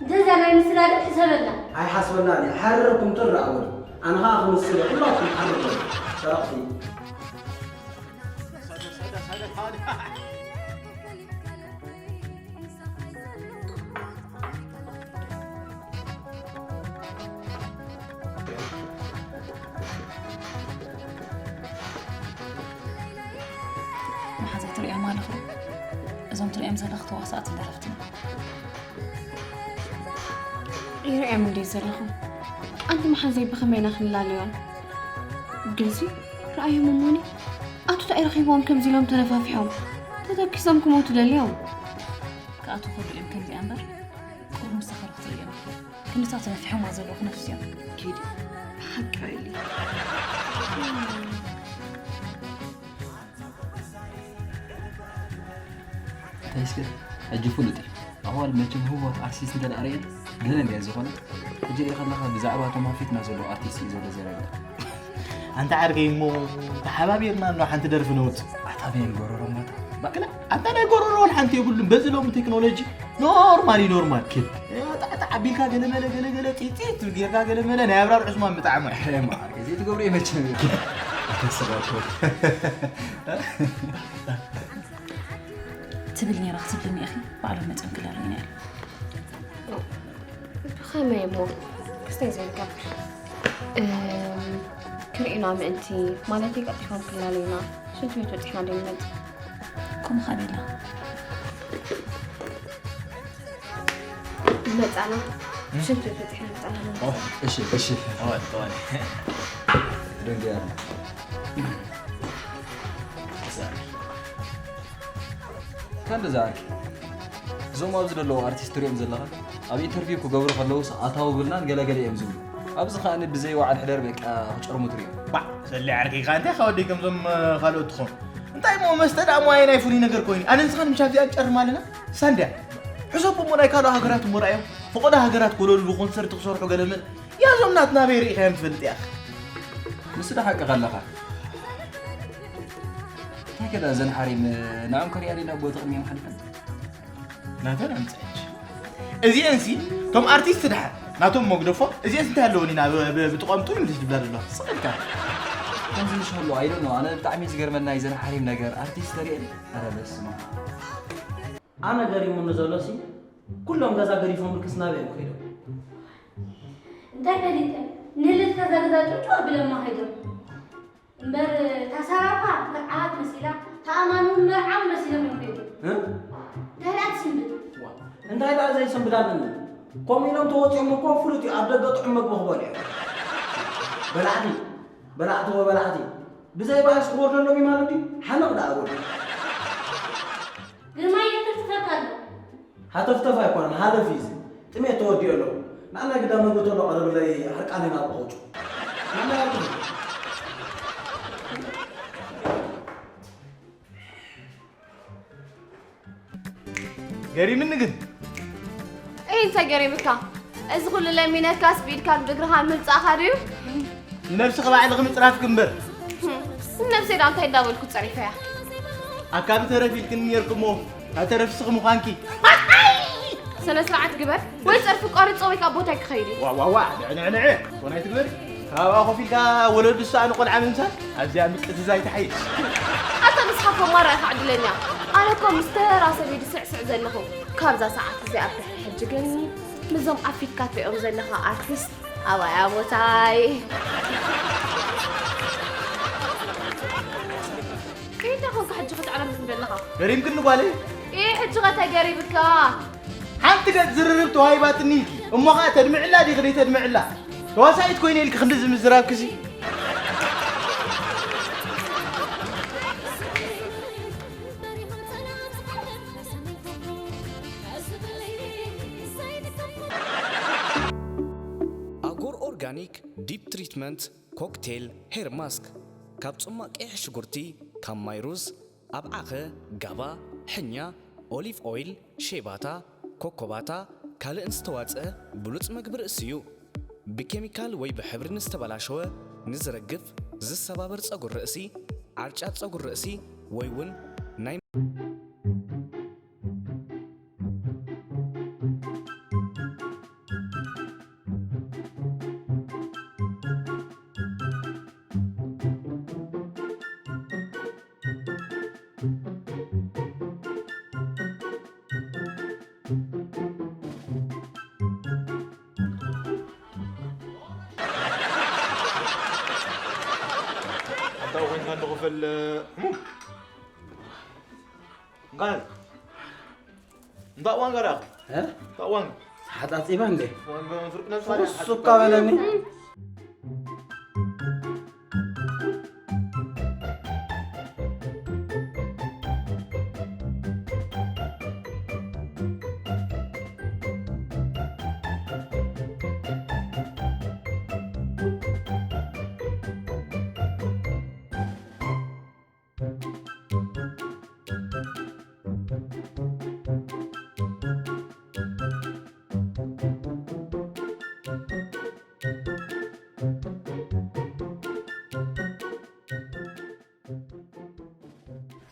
እንተዛ ናይ ምስላ ግን ሕሰበላ። ኣይሓስበላን እየ። ሓረር ኩምትር ደኣ በሉ። ኣነ ኸኣ ክምስል እየ። ኩላትኩም ሓረር በሉ። ሰረቕቲ። መሓዛ ትርእዮም ኣለኹ። እዞም ትርእዮም ዘለኹ ተዋሳእትን ደረፍትን። ይርእዮም እንድዩ ዘለኹ። ኣንቲ መሓዘይ ብኸመይ ኢና ክንላለዮም? ግንሲ ረኣዮም እሞኒ። ኣቱታ ኣይረኺብዎም ከምዚ ኢሎም ተነፋፊሖም። ተተኪሶም ክሞቱ ደልዮም። ክኣትዉ ከሎ እዮም ከምዚኣ እምበር፣ ቁሩብ ምሳኻ ክትርእዮም ኢኻ። ክንድታ ተነፊሖማ ዘለዉ ክነፍሱ እዮም። ኪዲ። ሓቂ ኢሉ። እንታይ እስከ፣ ሕጂ ፍሉጥ እዩ። ኣዋል መቸም ህሞት ኣርቲስት እንተ ደኣ ርእየን፣ ገለ እንድያ ዝኾነ። ሕጂ ርኢ ከለኻ ብዛዕባ እቶም ኣብ ፊትና ዘለዉ ኣርቲስት እዩ ዘሎ ዘረባ። ኣንታ ዓርከይ እሞ ተሓባቢርና እንዶ ሓንቲ ደርፊ ነውጽእ። ኣታ በየን ጎረሮ እሞ እታ? ባክላ፣ ኣንታ ናይ ጎረሮ እውን ሓንቲ የብሉን። በዚ ሎሚ ቴክኖሎጂ ኖርማል እዩ፣ ኖርማል። ኪድ። ጣዕጣዕ ኣቢልካ ገለ መለ፣ ገለ ገለ ጢጢት ጌርካ ገለ መለ ናይ ኣብራር ዑስማን ብጣዕሚ። ማዕርከ ዘይትገብሮ እዩ መቸም። ኣታ ሰባኮ። ትብል ነይራ ክትብልኒ ኢኺ፣ ባዕሎም መጺኦም ክላልዩና እዮም። ብኸመይ እሞ? ክስታይ ዘይንገብር። እም፣ ክርእዩና ምእንቲ፣ ማለተይ ቀልጢፎም ክላለዩና፣ ሽንቲ ቤት በጺሕና ዶ ንመጽእ? ከምኡ ኸኣ ቤላ። መጻና፣ ሽንቲ ቤት በጺሕና መጻና። ኦ፣ እሺ፣ እሺ። እዋን፣ እዋን። ደንገያ። እዛ። ከንደዛ ዓርኪ። እዞም ኣብዚ ዘለዉ ኣርቲስት ትሪኦም ዘለኻ፣ ኣብ ኢንተርቪው ክገብሩ ከለዉስ ኣታዊ ብልናን ገለ ገለ እዮም ዝብሉ። ኣብዚ ከኣ ብዘይ ወዓል ሕደር በቃ ክጨርሙ ትሪኦም። ባዕ፣ ሰሊ ዓርከይ፣ ከኣ እንታይ ከወደይ ከምዞም፣ እ፣ ካልኦት ትኾኑ? እንታይ እሞ መስተ ደኣ እሞ ኣየናይ ፍሉይ ነገር ኮይኑ? ኣነ ንስኻን ምሻ ኣብዚኣ ንጨርም ኣለና? ሳንድያ፣ ሕሰቦ እሞ ናይ ካልኦ ሃገራት እሞ ረኣዮም። ፈቐዶ ሃገራት ኮለሉ ኮንሰርት ክሰርሑ ገለ መለ። ያዞም ናትና በይ ርኢኻዮም ትፈልጥ ኢኻ። ንሱ ዶ ሓቅኻ ኣለኻ? እንታይ ከ ደኣ እዘን ሓሪም ንዕኦም ከርእያ ዲና ቦቲ ቅድሚኦም ሓሊፈን? ናተን ኣምጽእ ሕጂ። እዚኤንሲ፣ እቶም ኣርቲስት ድሓር ናቶም መግደፎ፣ እዚኤንስ እንታይ ኣለወን ኢና ብ-፣ ብ-፣ ብጥቐምጡ ይምልስ ዝብላ ዘለዋ? ስቕ ኢልካ። ከምዚ ምሽ ኣሎ፣ I don't know፣ ኣነ ብጣዕሚ ዝገርመና እዩ ዘን ሓሪም ነገር፣ ኣርቲስት ተርእየን፣ ኧረ በስመ ኣብ። ኣነ ገሪሙኒ ዘሎሲ፣ ኩሎም ገዛ ገዲፎም ልክስ ናበይ እዮም ከይዶም? እንታይ ፈሊጠ? ንልት ከዛ ገዛ ጭውጭው ኣቢሎማ ከይዶም። እምበር፣ እታ ሳራ እኳ መርዓት መሲላ፣ እታ ኣማን እውን መርዓዊ መሲሎም እዮም ከይዶም። እ? እንታይ ደኣ ትስንብድ? ዋ፣ እንታይ ደኣ ዘይስንብድ ኣለኒ? ከምኡ ኢሎም ተወጺኦም እኮ ፍሉጥ እዩ፣ ኣብ ደገ ጥዑም መግቢ ክበልዑ እዮም። በላዕቲ፣ በላዕቲ ወበላዕቲ። ብዘይ ባእሲ ክወርደሎም እዩ ማለት ድዩ? ሓመቕ ደኣ በሉ። ግርማይ የትርትፈካ ኣሎ። ሃተፍተፍ ኣይኮነን፣ ሃለፍ እዩ እዚ። ጥሜት ተወዲኡ ኣሎ። ንዓና ግዳ መግቢ ተሎ ቀረብለይ፣ ሕርቃነይ ናብ ቁጭ። ንዓና ያልቅሱ። ገሪምኒ ግን። እይ፣ እንታይ ገሪምካ? እዚ ኩሉ ለሚነካስ ብኢድካን ብእግርኻን ምምጻእኻ ድዩ? ንነብስኺ ባዕልኺ ምጽራፍኪ እምበር። ንነብሰይ ደኣ እንታይ እንዳበልኩ ጸሪፈያ? ኣካቢ ተረፍ ኢልክኒ ኔርኩሞ፣ ኣተረፍስኺ ምዃንኪ። ስነ ስርዓት ግበር፣ ወይ ጸርፊ ቆርጾ ወይ ካብ ቦታይ ክኸይድ እዩ። ዋ፣ ዋ፣ ዋ፣ ንዕ፣ ንዕ፣ ንዕ። ኮን ኣይትግበሪ። ካባኣ ኮፍ ኢልካ ወለዱ ዝሰኣኑ ቆልዓ ምምሳል፣ ኣብዚኣ ምቅዝዛይ ትሓይሽ። ኣታ ንስኻ እኮ ማራ ኢኻ ዕድለኛ። ኣነ እኮ ምስ ተራ ሰብ እየ ዝስዕስዕ ዘለኹ። ካብዛ ሰዓት እዚኣ ኣርትሒ ሕጂ ግን ምስዞም ኣብ ፊትካ ትሪኦም ዘለኻ ኣርቲስት ኣባያ ቦታይ። እንታይ ኮንካ ሕጂ ክትዕረምት ዘለኻ? ገሪምክኒ ጓለይ? ኢ፣ ሕጂ ኸ እንታይ ገሪምካ? ሓንቲ ገጽ ዝርርብ ተዋሂባትኒ ኢልኪ፣ እሞ ኸኣ ተድምዕላ ዲኺ ደይተድምዕላ? ተዋሳኢት ኮይነ ኢልኪ ክንድዚ ምዝራብክሲ? ኣጎር ኦርጋኒክ ዲፕ ትሪትመንት ኮክቴል ሄር ማስክ፣ ካብ ጽሟቕ ቀይሕ ሽጉርቲ፣ ካብ ማይ ሩዝ፣ ኣብዓኸ፣ ጋባ፣ ሕኛ፣ ኦሊቭ ኦይል፣ ሼባታ፣ ኮኮባታ፣ ካልእን ዝተዋጽአ ብሉጽ መግቢ ርእሲ እዩ። ብኬሚካል ወይ ብሕብሪ ንዝተበላሸወ ንዝረግፍ፣ ዝሰባበር ጸጉሪ ርእሲ፣ ዓርጫት ጸጉሪ ርእሲ ወይ እውን ናይ ኣንታ ኮይንካ እንዶ ክፈል፣ ሕሙም። እንቃል። እንዳ ዋንጋ ዳ? እ? እንዳ ዋንጋ። ሓጣጺባ እንዴ? ዋንጋ ፍርቅ ነብሳ። እሱ እካ በለኒ።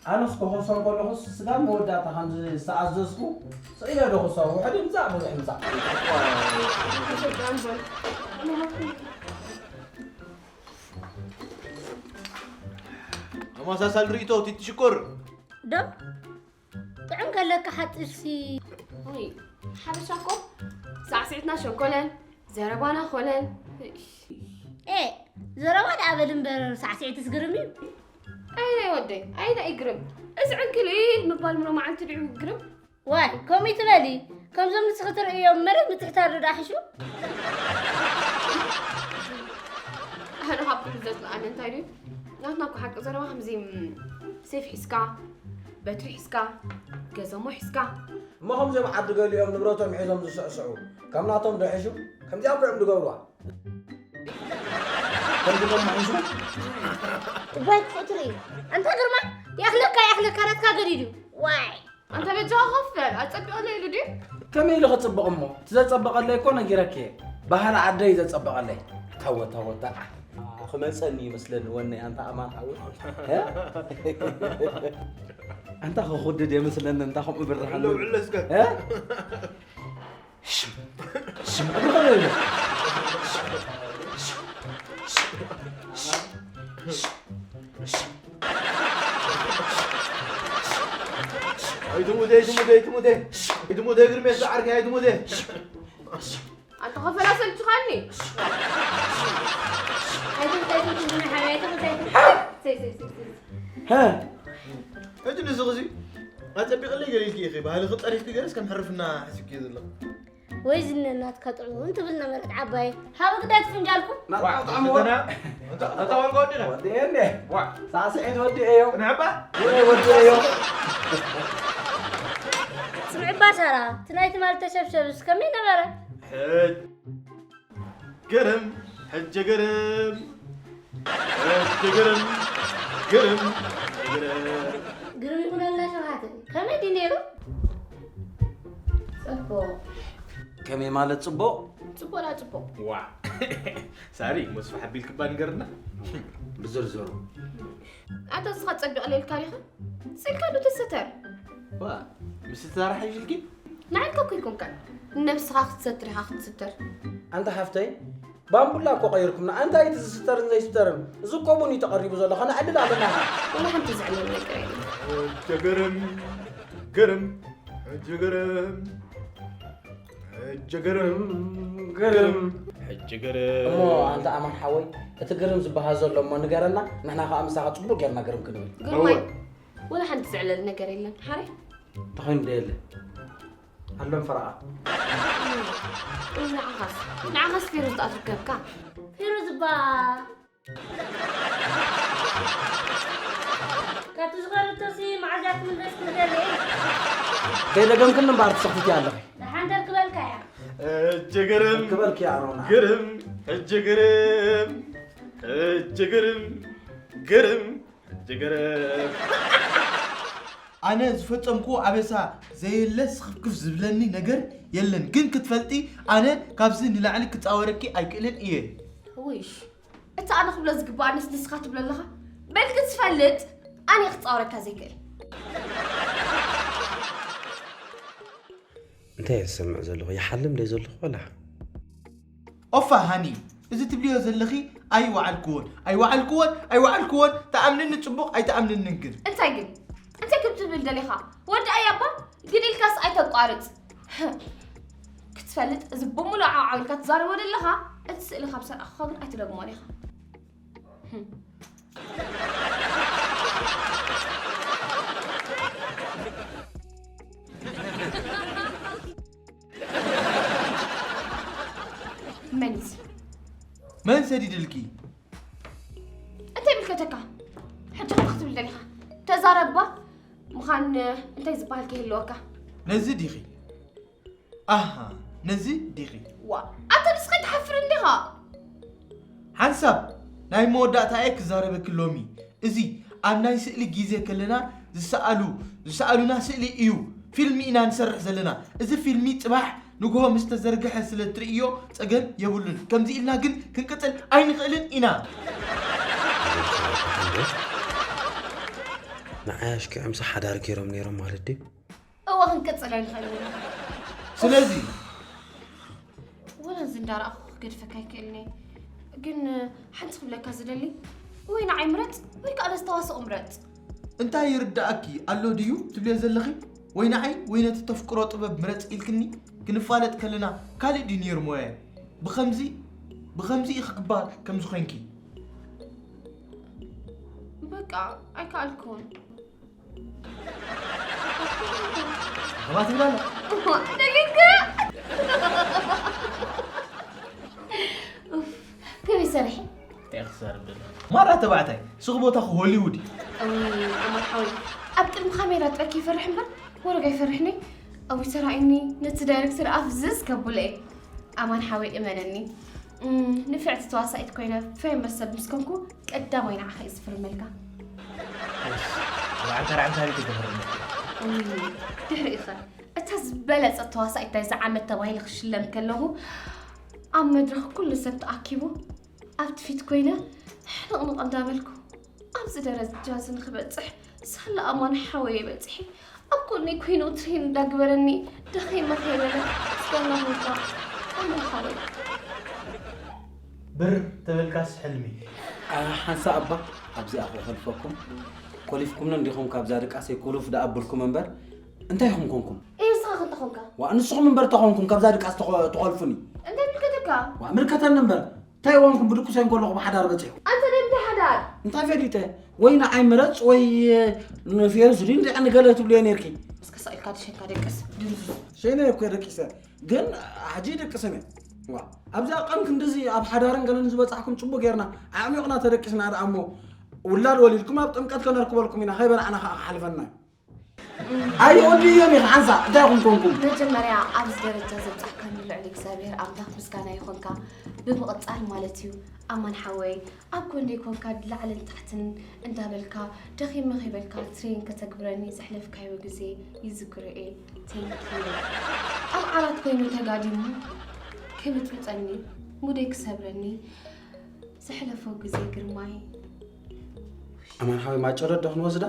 ኣነስ ክኾሶ ከለኹስ ስጋ መወዳእታ ከም ዝተኣዘዝኩ ስኢለ ዶ ክሶ? ውሕድ ይምጻእ፣ ብዙሕ ይምጻእ። ኣመሳሳሊ ርእይቶ ቲቲ ሽኮር። ዶ ጥዑም ከለካ ሓጺርሲ። ውይ፣ ሓበሻ እኮ ሳዕስዒትና ሸንኮለል፣ ዘረባና ኮለል። እሽ። ኤ፣ ዘረባ ደኣ በል እምበር ሳዕስዒትስ ግርም እዩ። ኣይናይ ወደይ፣ ኣይናይ ግርም። እዚ ዕንክሊል ምባል ምሎ መዓልቲ ድዩ ግርም? ዋይ፣ ከምኡ ትበሊ? ከምዞም ንስኺ ትርእዮም መሬት ምትሕታር ዶ ደኣ ሕሹ? ኣነ ካብቲ ዘጽልኣኒ እንታይ ድዩ? ናትና እኮ ሓቂ ዘረባ ከምዚ፣ ም፣ ሴፍ ሒዝካ፣ በትሪ ሒዝካ፣ ገዘሞ ሒዝካ። እሞ ከምዚኦም ዓዲ ገሊኦም ንብረቶም ሒዞም ዝስዕስዑ፣ ከም ናቶም ዶ ሕሹ? ከምዚኣ እኮ እዮም ዝገብሩዋ። ከምዚ ከም ሕሹ? እዋይ ክፉእ ትርኢ። ኣንታ ግርማ፣ ይኣኽለካ፣ ይኣኽለካ፣ ናትካ ገዲዱ። ዋይ። ኣንታ በጃኻ ኮፍ በል፣ ኣጸቢቑለይ ኢሉ ድዩ? ከመይ ኢሉ ክጽብቕ እሞ? እቲ ዘጸበቐለይ እኮ ነጊረኪ እየ። ባህሊ ዓደይ ዘጸበቐለይ። ታወ፣ ታወ፣ ታዓ። ክመጸኒ ይመስለኒ ወነይ፣ ኣንታ ኣማን ሓወይ። እ? ኣንታ ክኹድድ የመስለኒ፣ እንታ ከምኡ ብርሃን። ዕሎ፣ ዕሎ እስከ። እ? ሽም፣ ሽም፣ ሽም፣ ኣይትሙቴ፣ ኣይትሙቴ፣ ኣይትሙቴ። ኣይትሙቴ፣ ግርሜ፣ ዝዓርከይ፣ ኣይትሙቴ። ኣንተ ኸፈላ ሰልችኻኒ። ኣይትሙቴ፣ ኣይትሙቴ፣ ግርሜ ሓወይ፣ ኣይትሙቴ፣ ኣይትሙቴ። ሰይ፣ ሰይ፣ ሰይ፣ ሰይ። ሃ? ሕጂ ንስኺ እዚ ኣጸቢቕለይ ገለ ኢልኪ ኢኺ። ባህልኺ ጸሪፍኪ ገለስ ከም ሕርፍና ሓሲብኪ ዘለኺ። ወይ ዝነ ናትካ ጥዑም እውን ትብል ነበረት ዓባይ። ሃበ ግዳይ ፍንጃልኩም። ናትካ ጥዑም ወ-፣ እንተ-፣ እንተ-፣ እንተ ወርቂ ወዲኻ? ወዲኤ እንዴ? ዋ። ሳዕስዒት ወዲኤዮ። ንዕባ? ወይ ወዲኤዮ። ስምዕባ ሳራ፣ እቲ ናይ ትማሊ ተሸብሸብስ ከመይ ነበረ? ሕጅ ግርም፣ ሕጂ ግርም፣ ሕጂ ግርም፣ ግርም፣ ግርም። ግርም ይኹነልና ሸውሃተ። ከመይ ድዩ ነይሩ? ጽቡቕ። ከመይ ማለት ጽቡቕ? ጽቡቕ ላ ጽቡቕ። ዋ። ሳሪ፣ መስፍሕ ኣቢልክባ ንገርና። ብዝርዝሩ። ኣታ እስኻ ጸቢቕ ለይልካ ዲኻ? ስኢልካ ዶ ትስተር? ዋ፣ ምስ ዝተራሓይሽልኪ? ንዓልካ እኮ ይኮንካን። ንነብስኻ ክትሰትር ኢኻ ክትስተር። ኣንታ ሓፍተይ፣ ባምቡላ እኮ ቀይርኩምና። ኣንታይ እቲ ዝስተርን ዘይስተርን? እዚ እኮ ቡን እዩ ተቐሪቡ ዘሎ። ከነዕልል ኣለና። ወላ ሓንቲ ዘዕልል ነገር የለን። ሕጂ ግርም፣ ግርም፣ ሕጂ ግርም፣ ሕጂ ግርም፣ ግርም፣ ሕጂ ግርም። እሞ ኣንታ ኣማን ሓወይ፣ እቲ ግርም ዝበሃል ዘሎ እሞ ንገረና፣ ንሕና ከኣ ምሳኻ ጽቡቕ ጌርና ግርም ክንብል። ግርማይ፣ እወ። ወላ ሓንቲ ዘዕለል ነገር የለን። ሓረይ? ተኾይኑ ዶ የለ? ኣሎም ፈረቓ። እይ፣ ንዓኻስ፣ ንዓኻስ ፌሩዝ ደኣ ትርከብካ። ፌሩዝ እባ ካብቲ ዝኸደቶሲ መዓዝ እያ ትምለስ ክብለለይ? ከይደገምክኒ እምበኣር ትሰኽትቲ ኣለኺ። ደሓን ተርክበልካ እያ። እጅ ግርም። ክበልኪ ኣሮና። ግርም፣ እጅ ግርም፣ እጅ ግርም፣ ግርም፣ እጅ ግርም። ኣነ ዝፈጸምኩዎ ኣበሳ ዘየለ ስኽፍክፍ ዝብለኒ ነገር የለን፣ ግን ክትፈልጢ ኣነ ካብዚ ንላዕሊ ክጻወረኪ ኣይክእልን እየ። ውይሽ፣ እቲ ኣነ ክብሎ ዝግባኣንስ ንስኻ ትብሎ ኣለኻ? በል ክትፈልጥ ኣነ ክጻወረካ ዘይክእል። እንታይ እየ ዝሰምዕ ዘለኹ? ይሓልም ደ ዘለኹ ወላ? ኦፋ ሃኒ፣ እዚ ትብልዮ ዘለኺ ኣይወዓልክዎን ኣይወዓልክዎን ኣይወዓልክዎን። ተኣምንኒ ጽቡቕ ኣይተኣምንንን ግን እንታይ ግን እንታይ ክትብል ደሊኻ? ወዲ ኣያባ ግን ኢልካስ ኣይተቋርጽ። ክትፈልጥ እዚ ብምሉእ ዓዓው ኢልካ ትዛረቦ ዘለኻ እቲ ስእሊ ካብ ሰራእኻ ግን ኣይትደግሞን ኢኻ። መን እዚ? መን ሰዲድልኪ? እንታይ ይምልከተካ? ሕጂ ከምዚ ክትብል ደሊኻ? ተዛረባ ምዃን እንታይ ዝበሃል ከይህልወካ? ነዚ ዲኺ? ኣሃ፣ ነዚ ዲኺ? ዋ ኣታ ንስኻ ትሓፍር እንዲኻ። ሓንሳብ ናይ መወዳእታ እየ ክዛረበኪ ሎሚ። እዚ ኣብ ናይ ስእሊ ግዜ ከለና ዝሰኣሉ ዝሰኣሉና ስእሊ እዩ። ፊልሚ ኢና ንሰርሕ ዘለና። እዚ ፊልሚ ጽባሕ ንግሆ ምስ ተዘርግሐ ስለ ትርእዮ ጸገም የብሉን። ከምዚ ኢልና ግን ክንቅጽል ኣይንኽእልን ኢና። ንዓይ ኣሽኪዖምሲ ሓዳር ገይሮም ነይሮም ማለት ድዩ? እወ ክንቅጽል ኣይንኽእልን ኢና። ስለዚ ወላ እዚ እንዳረኣኹ ክገድፈካ ኣይክእልን እየ። ግን ሓንቲ ክብለካ ዝደሊ ወይ ንዓይ ምረጽ ወይ ከዓ ነዚ ተዋስኦ ምረጽ። እንታይ ይርዳእኪ ኣሎ ድዩ ትብልዮ ዘለኺ? ወይ ንዓይ ወይ ነቲ ተፍቅሮ ጥበብ ምረጽ ኢልክኒ? ክንፋለጥ ከለና ካልእ ድዩ ነይሩ ሞያይ? ብኸምዚ ብኸምዚ ኢኺ ክባር ከም ዝኾንኪ። በቃ ኣይከኣልኩን። ከማ ትብል ኣላ። ደጊምካ? ኡፍ፣ ከመይ ሰሪሐ? እንታይ ክትዛረብ ደለኻ? ማራ ተባዕታይ ሱቕ ቦታኹ ሆሊውድ እዩ። እውይ ኣማን ሓወይ፣ ኣብ ቅድሚ ካሜራ ጥራይ ከይፈርሕ እምበር ወረግ ኣይፈርሕን እየ። እውይ ተራእዩኒ ነቲ ዳይረክተር ኣፍዝዝ ከብሎ እየ። ኣማን ሓወይ እመነኒ። እም፣ ንፍዕቲ ተዋሳኢት ኮይነ ፈይመስ ሰብ ምስ ኮንኩ ቀዳማይ ንዓኻ እየ ዝፍርመልካ። እስ፣ ኣብ ዓንተር ዓንተር ኣይተገበረኒ። እውይ፣ ድሕሪኡ ኸ እታ ዝበለጸት ተዋሳኢት ናይዚ ዓመት ተባሂለ ክሽለም ከለኹ ኣብ መድረኽ ኩሉ ሰብ ተኣኪቡ ኣብቲ ፊት ኮይነ ሕንቕንቕ እንዳበልኩ ኣብዚ ደረጃ እዚ ንኽበጽሕ ሳላ ኣማን ሓወየ በጺሐ ኣብ ጎነይ ኮይኑ ትሬን እንዳግበረኒ ደኺመ ከይበለ ምስጋና ይኹንካ ኣማን ሓወይ። ብር ተበልካስ ሕልሚ። ሓንሳ እባ ኣብዚኣ ክኸልፈኩም። ኮሊፍኩምኒ እንዲኹም ካብዛ ድቃሰይ ኩሉፍ ደኣ ኣብልኩም እምበር እንታይ ኢኹም ኮንኩም? እየ ንስኻ ክንተ ኾንካ? ዋ ንስኹም እምበር ተኾንኩም ካብዛ ድቃስ ተኾ- ትኾልፉኒ። እንታይ ምልከተካ? ዋ ምልከተኒ እምበር እንታይ እዋንኩም ብድቁሰይ እንከለኹ ብሓዳር በፂሑ? ኣንተ ደምዲ ሓዳር። እንታይ ፈሊጠ? ወይ ንዓይ ምረፅ ወይ ንፌሩስ ድዩ እንዲዕ ንገለ ትብልዮ ነርኪ። እስከ ሳኢልካ ድሸንካ ደቅስ ድንዙ። ሸይነ እኮ ደቂሰ ግን ሕጂ ይደቅስን እየ። ዋ ኣብዛ ቀን ክንድዚ ኣብ ሓዳርን ገለን ዝበፃሕኩም ፅቡቅ ጌርና ኣዕሚቕና ተደቂስና ደኣ እሞ ውላድ ወሊድኩም ኣብ ጥምቀት ከነርክበልኩም ኢና ከይበላዕና ከዓ ክሓልፈና እዩ። ኣይወድዮም ኢኻ ሓንሳ እንታይ ኢኹም ኮንኩም? መጀመርያ ኣብዚ ደረጃ ዘብፃሕካኒ ልዕሊ እግዚኣብሔር ኣምላኽ ምስጋና ይኾንካ። ብምቕፃል ማለት እዩ ኣማን ሓወይ ኣብ ጎንደይ ኮንካ ላዕልን ታሕትን እንዳበልካ ደኺመ ከይበልካ ትሬን ከተግብረኒ ዘሕለፍካዮ ግዜ ይዝክሮ እየ። ቴንኪዩ። ኣብ ዓራት ኮይኑ ተጋዲሙ ክብጥብጠኒ ሙደይ ክሰብረኒ ዘሕለፎ ግዜ ግርማይ። ኣማን ሓወይ ማጨረዶ ክንወስዳ?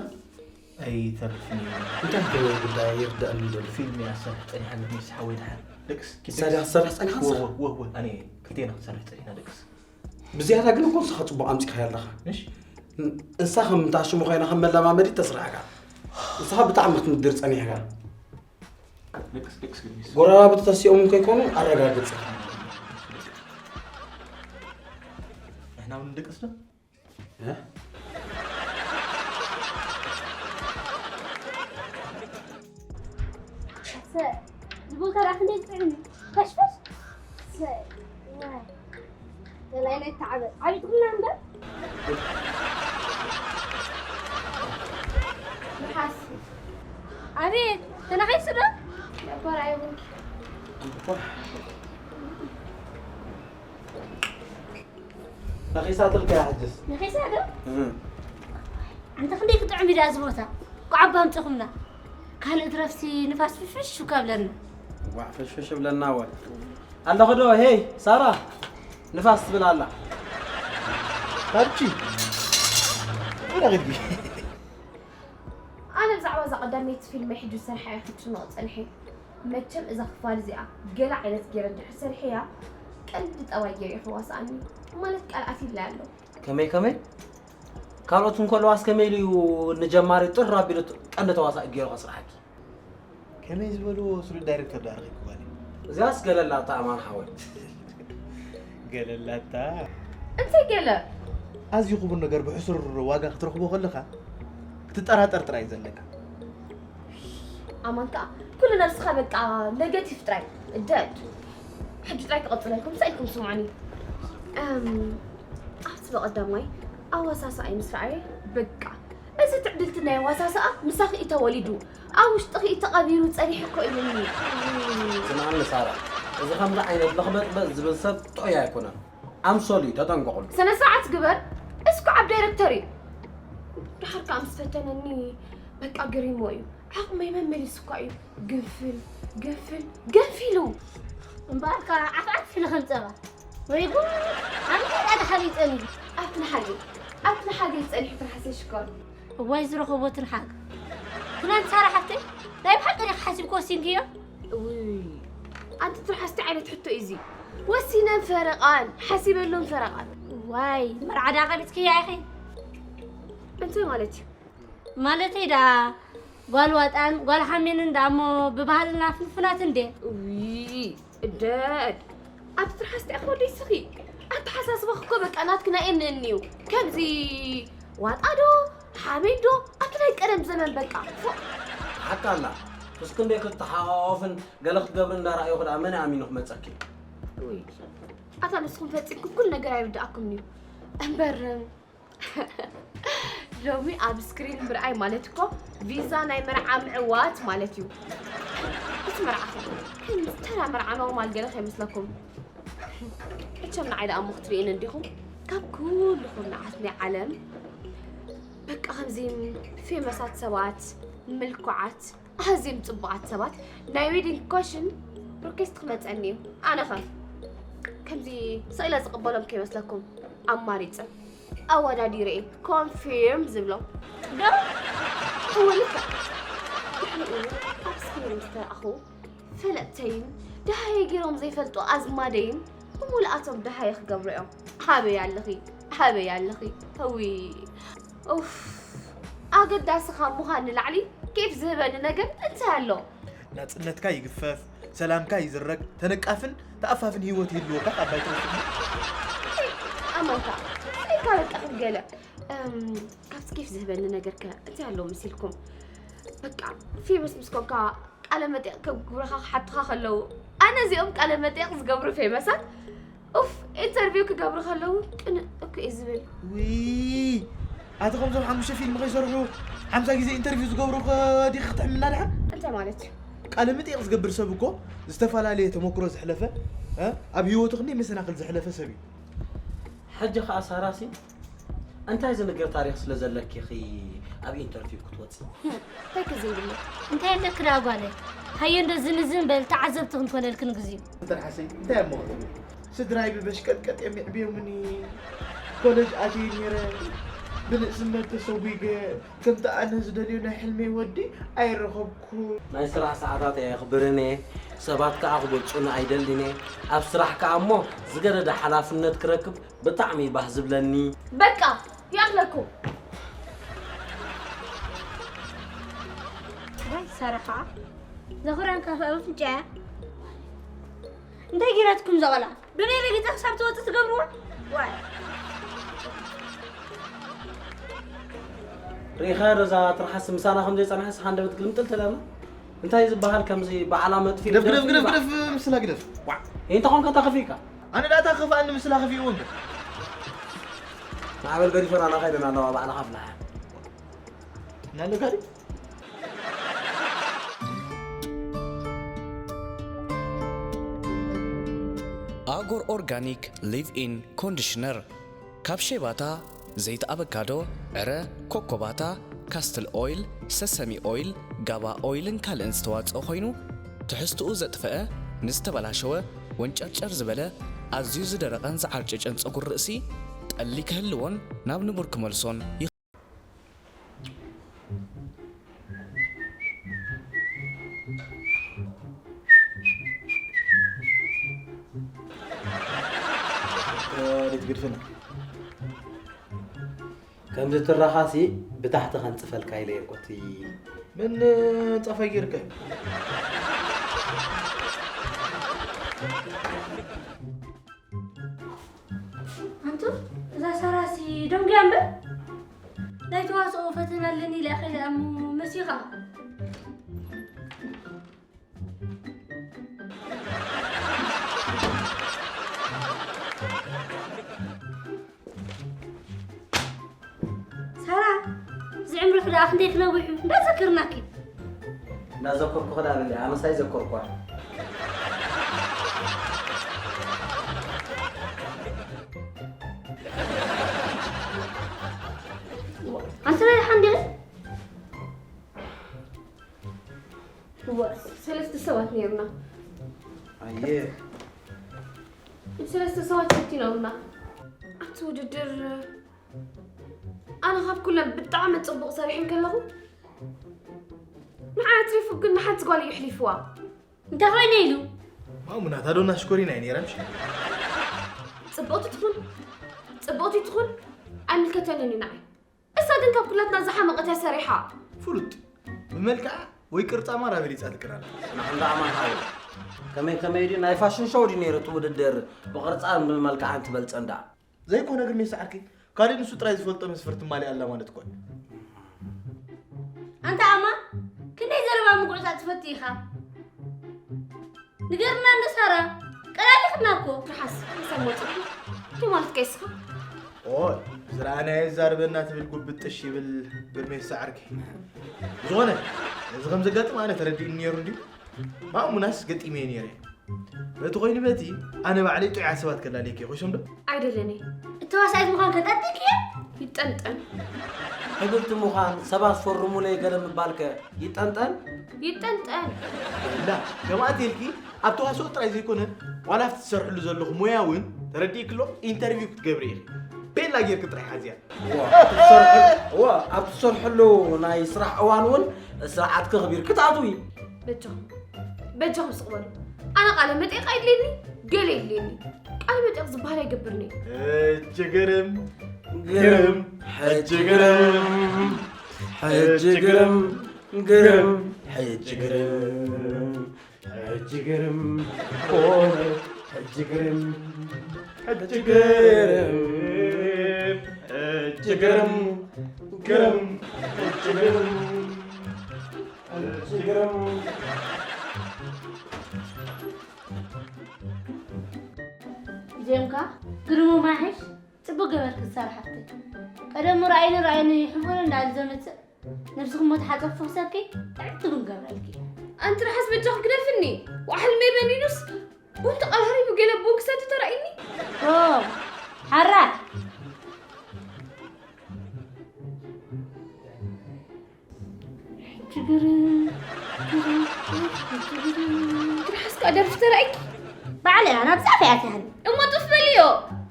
ኣይተርፍን እዩ። እንታይ ጉዳይ ይርዳእኒ ዘሎ? ፊልም እያ ትሰርሕ ጸኒሓ ግርሜስ ሓወይ ድሓር። ደቅስ ኪድ ንሳ ድያ ክትሰርሕ ጸኒሓ ንስኻ? ወ- ወ- ወ- ኣነ ክልቴና ክንሰርሕ ጸኒሕና ደቅስ። ብዝያዳ ግን እኮ ንስኻ ጽቡቕ ኣምጺኻያ ኣለኻ። እሺ ን- ንሳ ከም እንታ ሽሙ ኮይና ከም መለማመዲ ተስርሓካ። ንስኻ ብጣዕሚ ክትምድር ጸኒሕካ። ደቅስ ደቅስ ግርሜስ። ጎረባብቲ ተሲኦም ከይኮኑ ኣረጋግጽ። ንሕና እውን ንደቅስ ዶ? ዝቦልካ ደኣ ክንደይ ጥዑም እዩ። ፈሽፈሽ። ሰይ፣ ዋይ። ገላይ ናይ ተዓበ። ዓቢጥኩምና እምበር። ንሓስ ኣቤት፣ ተናኺሱ ዶ? ነበር ኣይብልኪ። ነኺሳትልካ እያ ሕጅስ። ነኺሳ ዶ? ኣንተ ክንደይ ክጥዕም እዩ ደኣ እዚ ቦታ? ቋዕባ ኣምፂኹምና። ካልእ ትረፍሲ ንፋስ ፍሽፍሽ እኳ ብለና። ዋዕ ፍሽፍሽ ብለና ወ ኣለኹ ዶ ሄይ ሳራ ንፋስ ትብል ኣላ። ኣርቺ፣ ወደ ኣኺድኪ። ኣነ ብዛዕባ እዛ ቀዳመይቲ ፊልመይ ሕጂ ዝሰርሓ እየ ክትጭነቕ ጸኒሐ። መቸም እዛ ክፋል እዚኣ ገለ ዓይነት ገይረ እንድሕር ሰሪሐያ ቀንዲ ጠባይ ገይሩ እዩ ክዋስኣኒ። ማለት ቃል ኣትዩለይ ኣሎ። ከመይ ከመይ ካልኦት እንከለዋስ ከመይ ኢሉ እዩ ንጀማሪ ጥር ኣቢሉ ቀንዲ ተዋሳኢ ገይሩ ከስርሓኪ? ከመይ ዝበልዎ ስሉጥ ዳይሬክተር ዳ ረኺብክዋ? እዚኣስ ገለላታ ኣማን ሓወይ። ገለላታ። እንታይ ገለ? ኣዝዩ ክቡር ነገር ብሕሱር ዋጋ ክትረኽቦ ከለኻ ክትጠራጠር ጥራይ እዩ ዘለካ። ኣማን ከኣ ኩሉ ነብስኻ በቃ ኔጋቲቭ ጥራይ እደድ። ሕጂ ጥራይ ክቐጽለልኩም ሳኢልኩም ስምዑኒ። እም ኣብቲ በቐዳማይ ኣዋሳሳኣይ ምስ ረኣየ በቃ እዚ ትዕድልቲ ናይ ዋሳሳኣ ምሳኺ እዩ ተወሊዱ ኣብ ውሽጥኺ እዩ ተቐቢሩ ጸኒሑ እኮ ኢሉኒ። ስምዓኒ ሳራ፣ እዚ ከምዚ ዓይነት ለኽበጥበጥ ዝብል ሰብ ጥዑይ ኣይኮነን። ኣምሶል እዩ፣ ተጠንቀቑሉ። ስነ ስርዓት ግበር። እስኩ ዓብ ዳይረክተር እዩ። ድሓር ከኣ ምስ ፈተነኒ በቃ ገሪሞ እዩ። ዓቕመይ መመሊሱ እኳ እዩ ግንፍል ገንፍል ገንፊሉ። እምበኣርካ ዓፍዓፍ ኢለ ከም ጸባ። ወይ ጉድ! ኣንታይ ደኣ ተሓቢጠኒ? ኣብቲ ንሓጊ ኣብቲ ንሓጊ ዝጸኒሑ ትርሓሰ ሽኮር። እዋይ ዝረኸቦ ትንሓግ። ትናንት ሳራ ሓፍተይ ናይ ብሓቂ ዲኻ ሓሲብኪ ወሲንክዮ? እውይ ኣንቲ ትርሓስቲ ዓይነት ሕቶ እዩ እዚ። ወሲነን ፈረቓን ሓሲበሎም ፈረቓን። ዋይ መርዓ ዳ ቀቢጽክያ ኢኺ? እንታይ ማለት እዩ? ማለተይ ደኣ ጓል ዋጣን ጓል ሓሜንን ደኣ እሞ ብባህልና ፍንፉናት እንዴ? ውይ እደድ ኣቲ ትርሓስቲ እኮ ደይ ስኺ ኣተሓሳስባኺ እኮ በቃ ናትኪ ናይ እኒ እንዩ ከምዚ ዋጣ ዶ ሓሜን ዶ ኣቲ ናይ ቀደም ዘመን በቃ ፎእ። ሓቃ ኣላ ምስ ክንደይ ክትተሓቋቆፍን ገለ ክትገብሪ እንዳረኣዩኺ ደኣ መን ኣሚኑ ክመጸኪ? ውይ ኣታ ንስኹም ፈጺምኩም ኩሉ ነገር ኣይርድኣኩምን እዩ እምበር ሎሚ ኣብ ስክሪን ምርኣይ ማለት እኮ ቪዛ ናይ መርዓ ምዕዋት ማለት እዩ። እቲ መርዓ ከም ተራ መርዓ ኖርማል ገለ ከይመስለኩም። እቸም ንዓይ ደኣ እሞ ክትርእየኒ እንዲኹም ካብ ኩልኹም ንዓት ናይ ዓለም በቃ ከምዚ ፌመሳት ሰባት ምልኩዓት ኣዝዮም ጽቡቓት ሰባት ናይ ዌዲንግ ኮሽን ሪኩዌስት ክመጸኒ እዩ። ኣነ ኸ ከምዚ ስቕ ኢለ ዝቕበሎም ከይመስለኩም ኣማሪጸ ኣወዳዲረ እየ ኮንፊርም ዝብሎም። ዶ? እወ ልክዕ። ድሕሪኡ ኣብ ስክሪን ምስ ተራእኹ ፈለጥተይን ደሃየ ገይሮም ዘይፈልጡ ኣዝማደይን ብምሉኣቶም ደሃየ ክገብሩ እዮም። ኣበይ ኣለኺ? ኣበይ ኣለኺ? እውይ ኡፍ ኣገዳሲ ካብ ምዃን ንላዕሊ ኬፍ ዝህበኒ ነገር እንታይ ኣሎ? ናጽነትካ ይግፈፍ፣ ሰላምካ ይዝረግ፣ ተነቃፍን ተኣፋፍን ህይወት ይህልወካ ካብ ባይታ ውጽእ። ኣማንካ ስኢልካ በቃ ክትገለ እም፣ ካብቲ ኬፍ ዝህበኒ ነገር ከ እንታይ ኣሎ መሲልኩም? በቃ ፌመስ ምስ ኮንካ ቃለ መጠየቕ ከግብሩኻ ክሓቱኻ ከለዉ ኣነ እዚኦም ቃለ መጠየቕ ዝገብሩ ፌመሳት ኡፍ ኢንተርቪው ክገብሩ ከለዉ ቅንእ እኮ እየ ዝብል። ውይ ኣቲ ከምዞም ሓሙሽተ ፊልም ከይሰርሑ ሓምሳ ግዜ ኢንተርቪው ዝገብሩ ዲኺ ክትሕምና ድሓን? እንታይ ማለት እዩ? ቃለ መጠየቕ ዝገብር ሰብ እኮ ዝተፈላለየ ተመክሮ ዘሕለፈ እ ኣብ ህይወቱ ክንደይ መሰናኽል ዘሕለፈ ሰብ እዩ። ሕጂ ኸኣ ሳራሲ እንታይ ዝንገር ታሪኽ ስለ ዘለኪ ኢኺ ኣብ ኢንተርቪው ክትወጺ? እንታይ ከ ዘይብለይ? እንታይ ኣለኪ ደኣ ጓለይ? ሃየ እንዶ ዝን ዝን በል ተዓዘብቲ ክንኮነልኪ ንግዚኡ። እንተ ሓሰይ እንታይ እሞ ክትብል? ስድራይ ብበሽቀጥቀጥ እዮም የዕብዮምኒ። ኮለጅ ኣትየ ነይረ። ብንእስነት ተሰጒገ። ከምቲ ኣነ ዝደልዮ ናይ ሕልመይ ወዲ ኣይረኸብኩን። ናይ ስራሕ ሰዓታት ኣየኽብርን እየ፣ ሰባት ከኣ ክበልጹኒ ኣይደልን እየ። ኣብ ስራሕ ከኣ እሞ ዝገደደ ሓላፍነት ክረክብ ብጣዕሚ እዩ ባህ ዝብለኒ። በቃ ይኣኽለኩም። ዋይ ሳራ ከኣ ዘኹርያን ካፍኣ ኣፍንጫያ እንታይ ጌራትኩም ዘቐላ ብመይ ረጊጸ ክሳብ ትወጽእ ትገብርዎ ዋይ ርኢኻዮ ዶ እዛ ትርሓስ ምሳና ከም ዘይጸንሐስ ሃንደበት ግልምጥል ትለና? እንታይ ዝበሃል ከምዚ ባዕላ መጥፊ ግደፍ ግደፍ ግደፍ ግደፍ ምስላ ግደፍ። ዋዕ። እንታይ ኾንካ ተኸፊእካ? ኣነ ዳታ ከፋኣኒ ምስላ ከፊእዎ እምበር። ማዕበል ገዲፈና ናኻ ኢለና ኣለዋ ባዕልኻ ፍላሕ። ናለካ ድዩ? ኣጎር ኦርጋኒክ ሊቭ ኢን ኮንዲሽነር ካብ ሼባታ፣ ዘይቲ ኣበካዶ፣ ዕረ፣ ኮኮባታ፣ ካስትል ኦይል፣ ሰሰሚ ኦይል፣ ጋባ ኦይልን ካልእን ዝተዋጽኦ ኮይኑ ትሕዝትኡ ዘጥፈአ፣ ንዝተበላሸወ፣ ወንጨርጨር ዝበለ፣ ኣዝዩ ዝደረቐን ዝዓርጨጨን ጸጉሪ ርእሲ ጠሊ ክህልዎን ናብ ንቡር ክመልሶን ይኽ- ሊት ግድፍና ከምዚ ትረኻሲ ብታሕቲ ከንጽፈልካ ኢለ የርቆቲ። ምን ጸፈይ ጌርካ? ኣንቱ እዛ ሳራሲ ደንጉያ እምበር ናይ ተዋስኦ ፈተና ኣለኒ ኢላ ከይዳ እሞ መሲኻ። ሳራ እዚ ዕምርኺ ደኣ ክንደይ ክነዊሑ እንዳዘከርናኪ። እንዳዘከርኩ ክዳን እንዲ ኣነሳይ ዘከርኳ። ኣንተ ናይ ሓንዲኺ እወ ሰለስተ ሰባት ነርና። ኣየ ሰለስተ ሰባት ፈቲኖምና። ኣብቲ ውድድር ኣነ ካብ ኩለን ብጣዕሚ ፅቡቕ ሰሪሐን ከለኹ ንዓይ ኣትሪፉ ግን ንሓንቲ ጓል እዩ ኣሕሊፍዋ። እንታይ ኮይነ ኢሉ? ማሙናት ኣዶና ሽኮሪና እዩ ነይረን። ፅብቕቲ ትኹን ፅብቕቲ ትኹን ኣይምልከተንን እዩ ንዓይ። እሳ ግን ካብ ኩላትና ዝሓመቐት እያ ሰሪሓ። ፍሉጥ ብመልክዓ ወይ ቅርፃ ማራ በሊፃ ትክራል። ንሕንዳ ኣማን ሃው ከመይ ከመይ ድዩ ናይ ፋሽን ሾው ድዩ ነይሩ እቲ ውድድር ብቅርፃን ብመልክዓን ትበልፀን ደኣ ዘይኮነ ግን ሜስ ዓርኪ ካልእ ንሱ ጥራይ ዝፈልጦ መስፈርት ማሊ ኣላ ማለት እኮ ኣንታ ኣማ ክንደይ ዘረባ ምጉዕፃ ትፈቲ ኢኻ። ንገርና እንዶ ሳራ ቀላሊኽና እኮ። ትርሓስ ሓሳብ ወፅሒ እንታይ ማለት ከይስኻ ኦይ ዝረኣናዮ ዛርበና ትብል ጉብጥሽ ይብል ብርሜሳ ዓርኪ ዝኾነ እዚ ከም ዘጋጥም ኣነ ተረዲእኒ ነይሩ እንድዩ ማእሙናስ ገጢመ ነይረ በቲ ኮይኑ በቲ ኣነ ባዕለይ ጥዑያት ሰባት ከላልየኪ ኮይሶም ዶ ኣይደለኒ እተዋሳኢት ምዃን ከጠጥቅ እየ ይጠንጠን ህብብቲ ምዃን ሰባት ፈርሙለይ ገለ ምባልከ ይጠንጠን ይጠንጠን ላ ከምኣት ኢልኪ ኣብ ተዋስኦ ጥራይ ዘይኮነ ዋላ ኣብቲ ትሰርሕሉ ዘለኹ ሞያ እውን ተረዲእክሎ ኢንተርቪው ክትገብሪ ኢኺ ቤላ ጌርኪ ጥራይ ሓዝያ እዋ ኣብ ትሰርሐሉ ናይ ስራሕ እዋን እውን ስርዓትኪ ኣኽቢርኪ ትኣትዊ። በጃኹም በጃኹም ስቕ በሉ። ኣነ ቃለ መጠይቕ ኣየድልየኒ ገለ የድልየኒ። ቃለ መጠይቕ ዝበሃል ኣይገብርን እየ። ሕጂ ግርም ግርም ሕጂ ግርም ሕጂ ግርም ግርም ሕጂ ግርም ሕጂ ግርም ኮነ ሕጂ ግርም ሕጂ ግርም ሕጂ ግርም ግርም ሕጂ ግርም ሕጂ ግርም እዚኦም ከ ግርሙ ማሕሽ ጽቡቅ ገበርክ ዝሰራሕቲ ቀደሙ ረኣይኒ ረኣይኒ ሕሙን እንዳል ዘምጽእ ነብስኺ እሞ ተሓጸብቲ ክሰብኪ ጥዕምቲ ቡን ገብረልኪ። ኣንቲ ርሓስ በጃኺ ግደፍኒ። ዋሕል መይ በኒኑስ ቡን ተቐራሪቡ ገለ ቡን ክሰቲ ተራእይኒ። ኦ ሓራ ሕጂ ግርም ግርም ሕጂ ግርም ርሓስ ከኣ ደርፊ ተራእይኪ። ባዕለይ ኣነ ኣብ ጻፈ እያ ትሃኒ። እሞ ጥፍ በልዮ።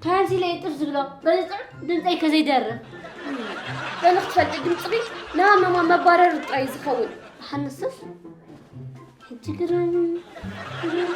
ታንሲ ለይ ጥፍ ዝብሎ በዚ ጥዑም ድምጸይ ከዘይደርፍ። በሊ ክትፈልጢ ድምፅኺ ንሃመማ መባረሪ ጥራይ እዩ ዝኸውን። ሓንስስ ሕጂ ግርም ግርም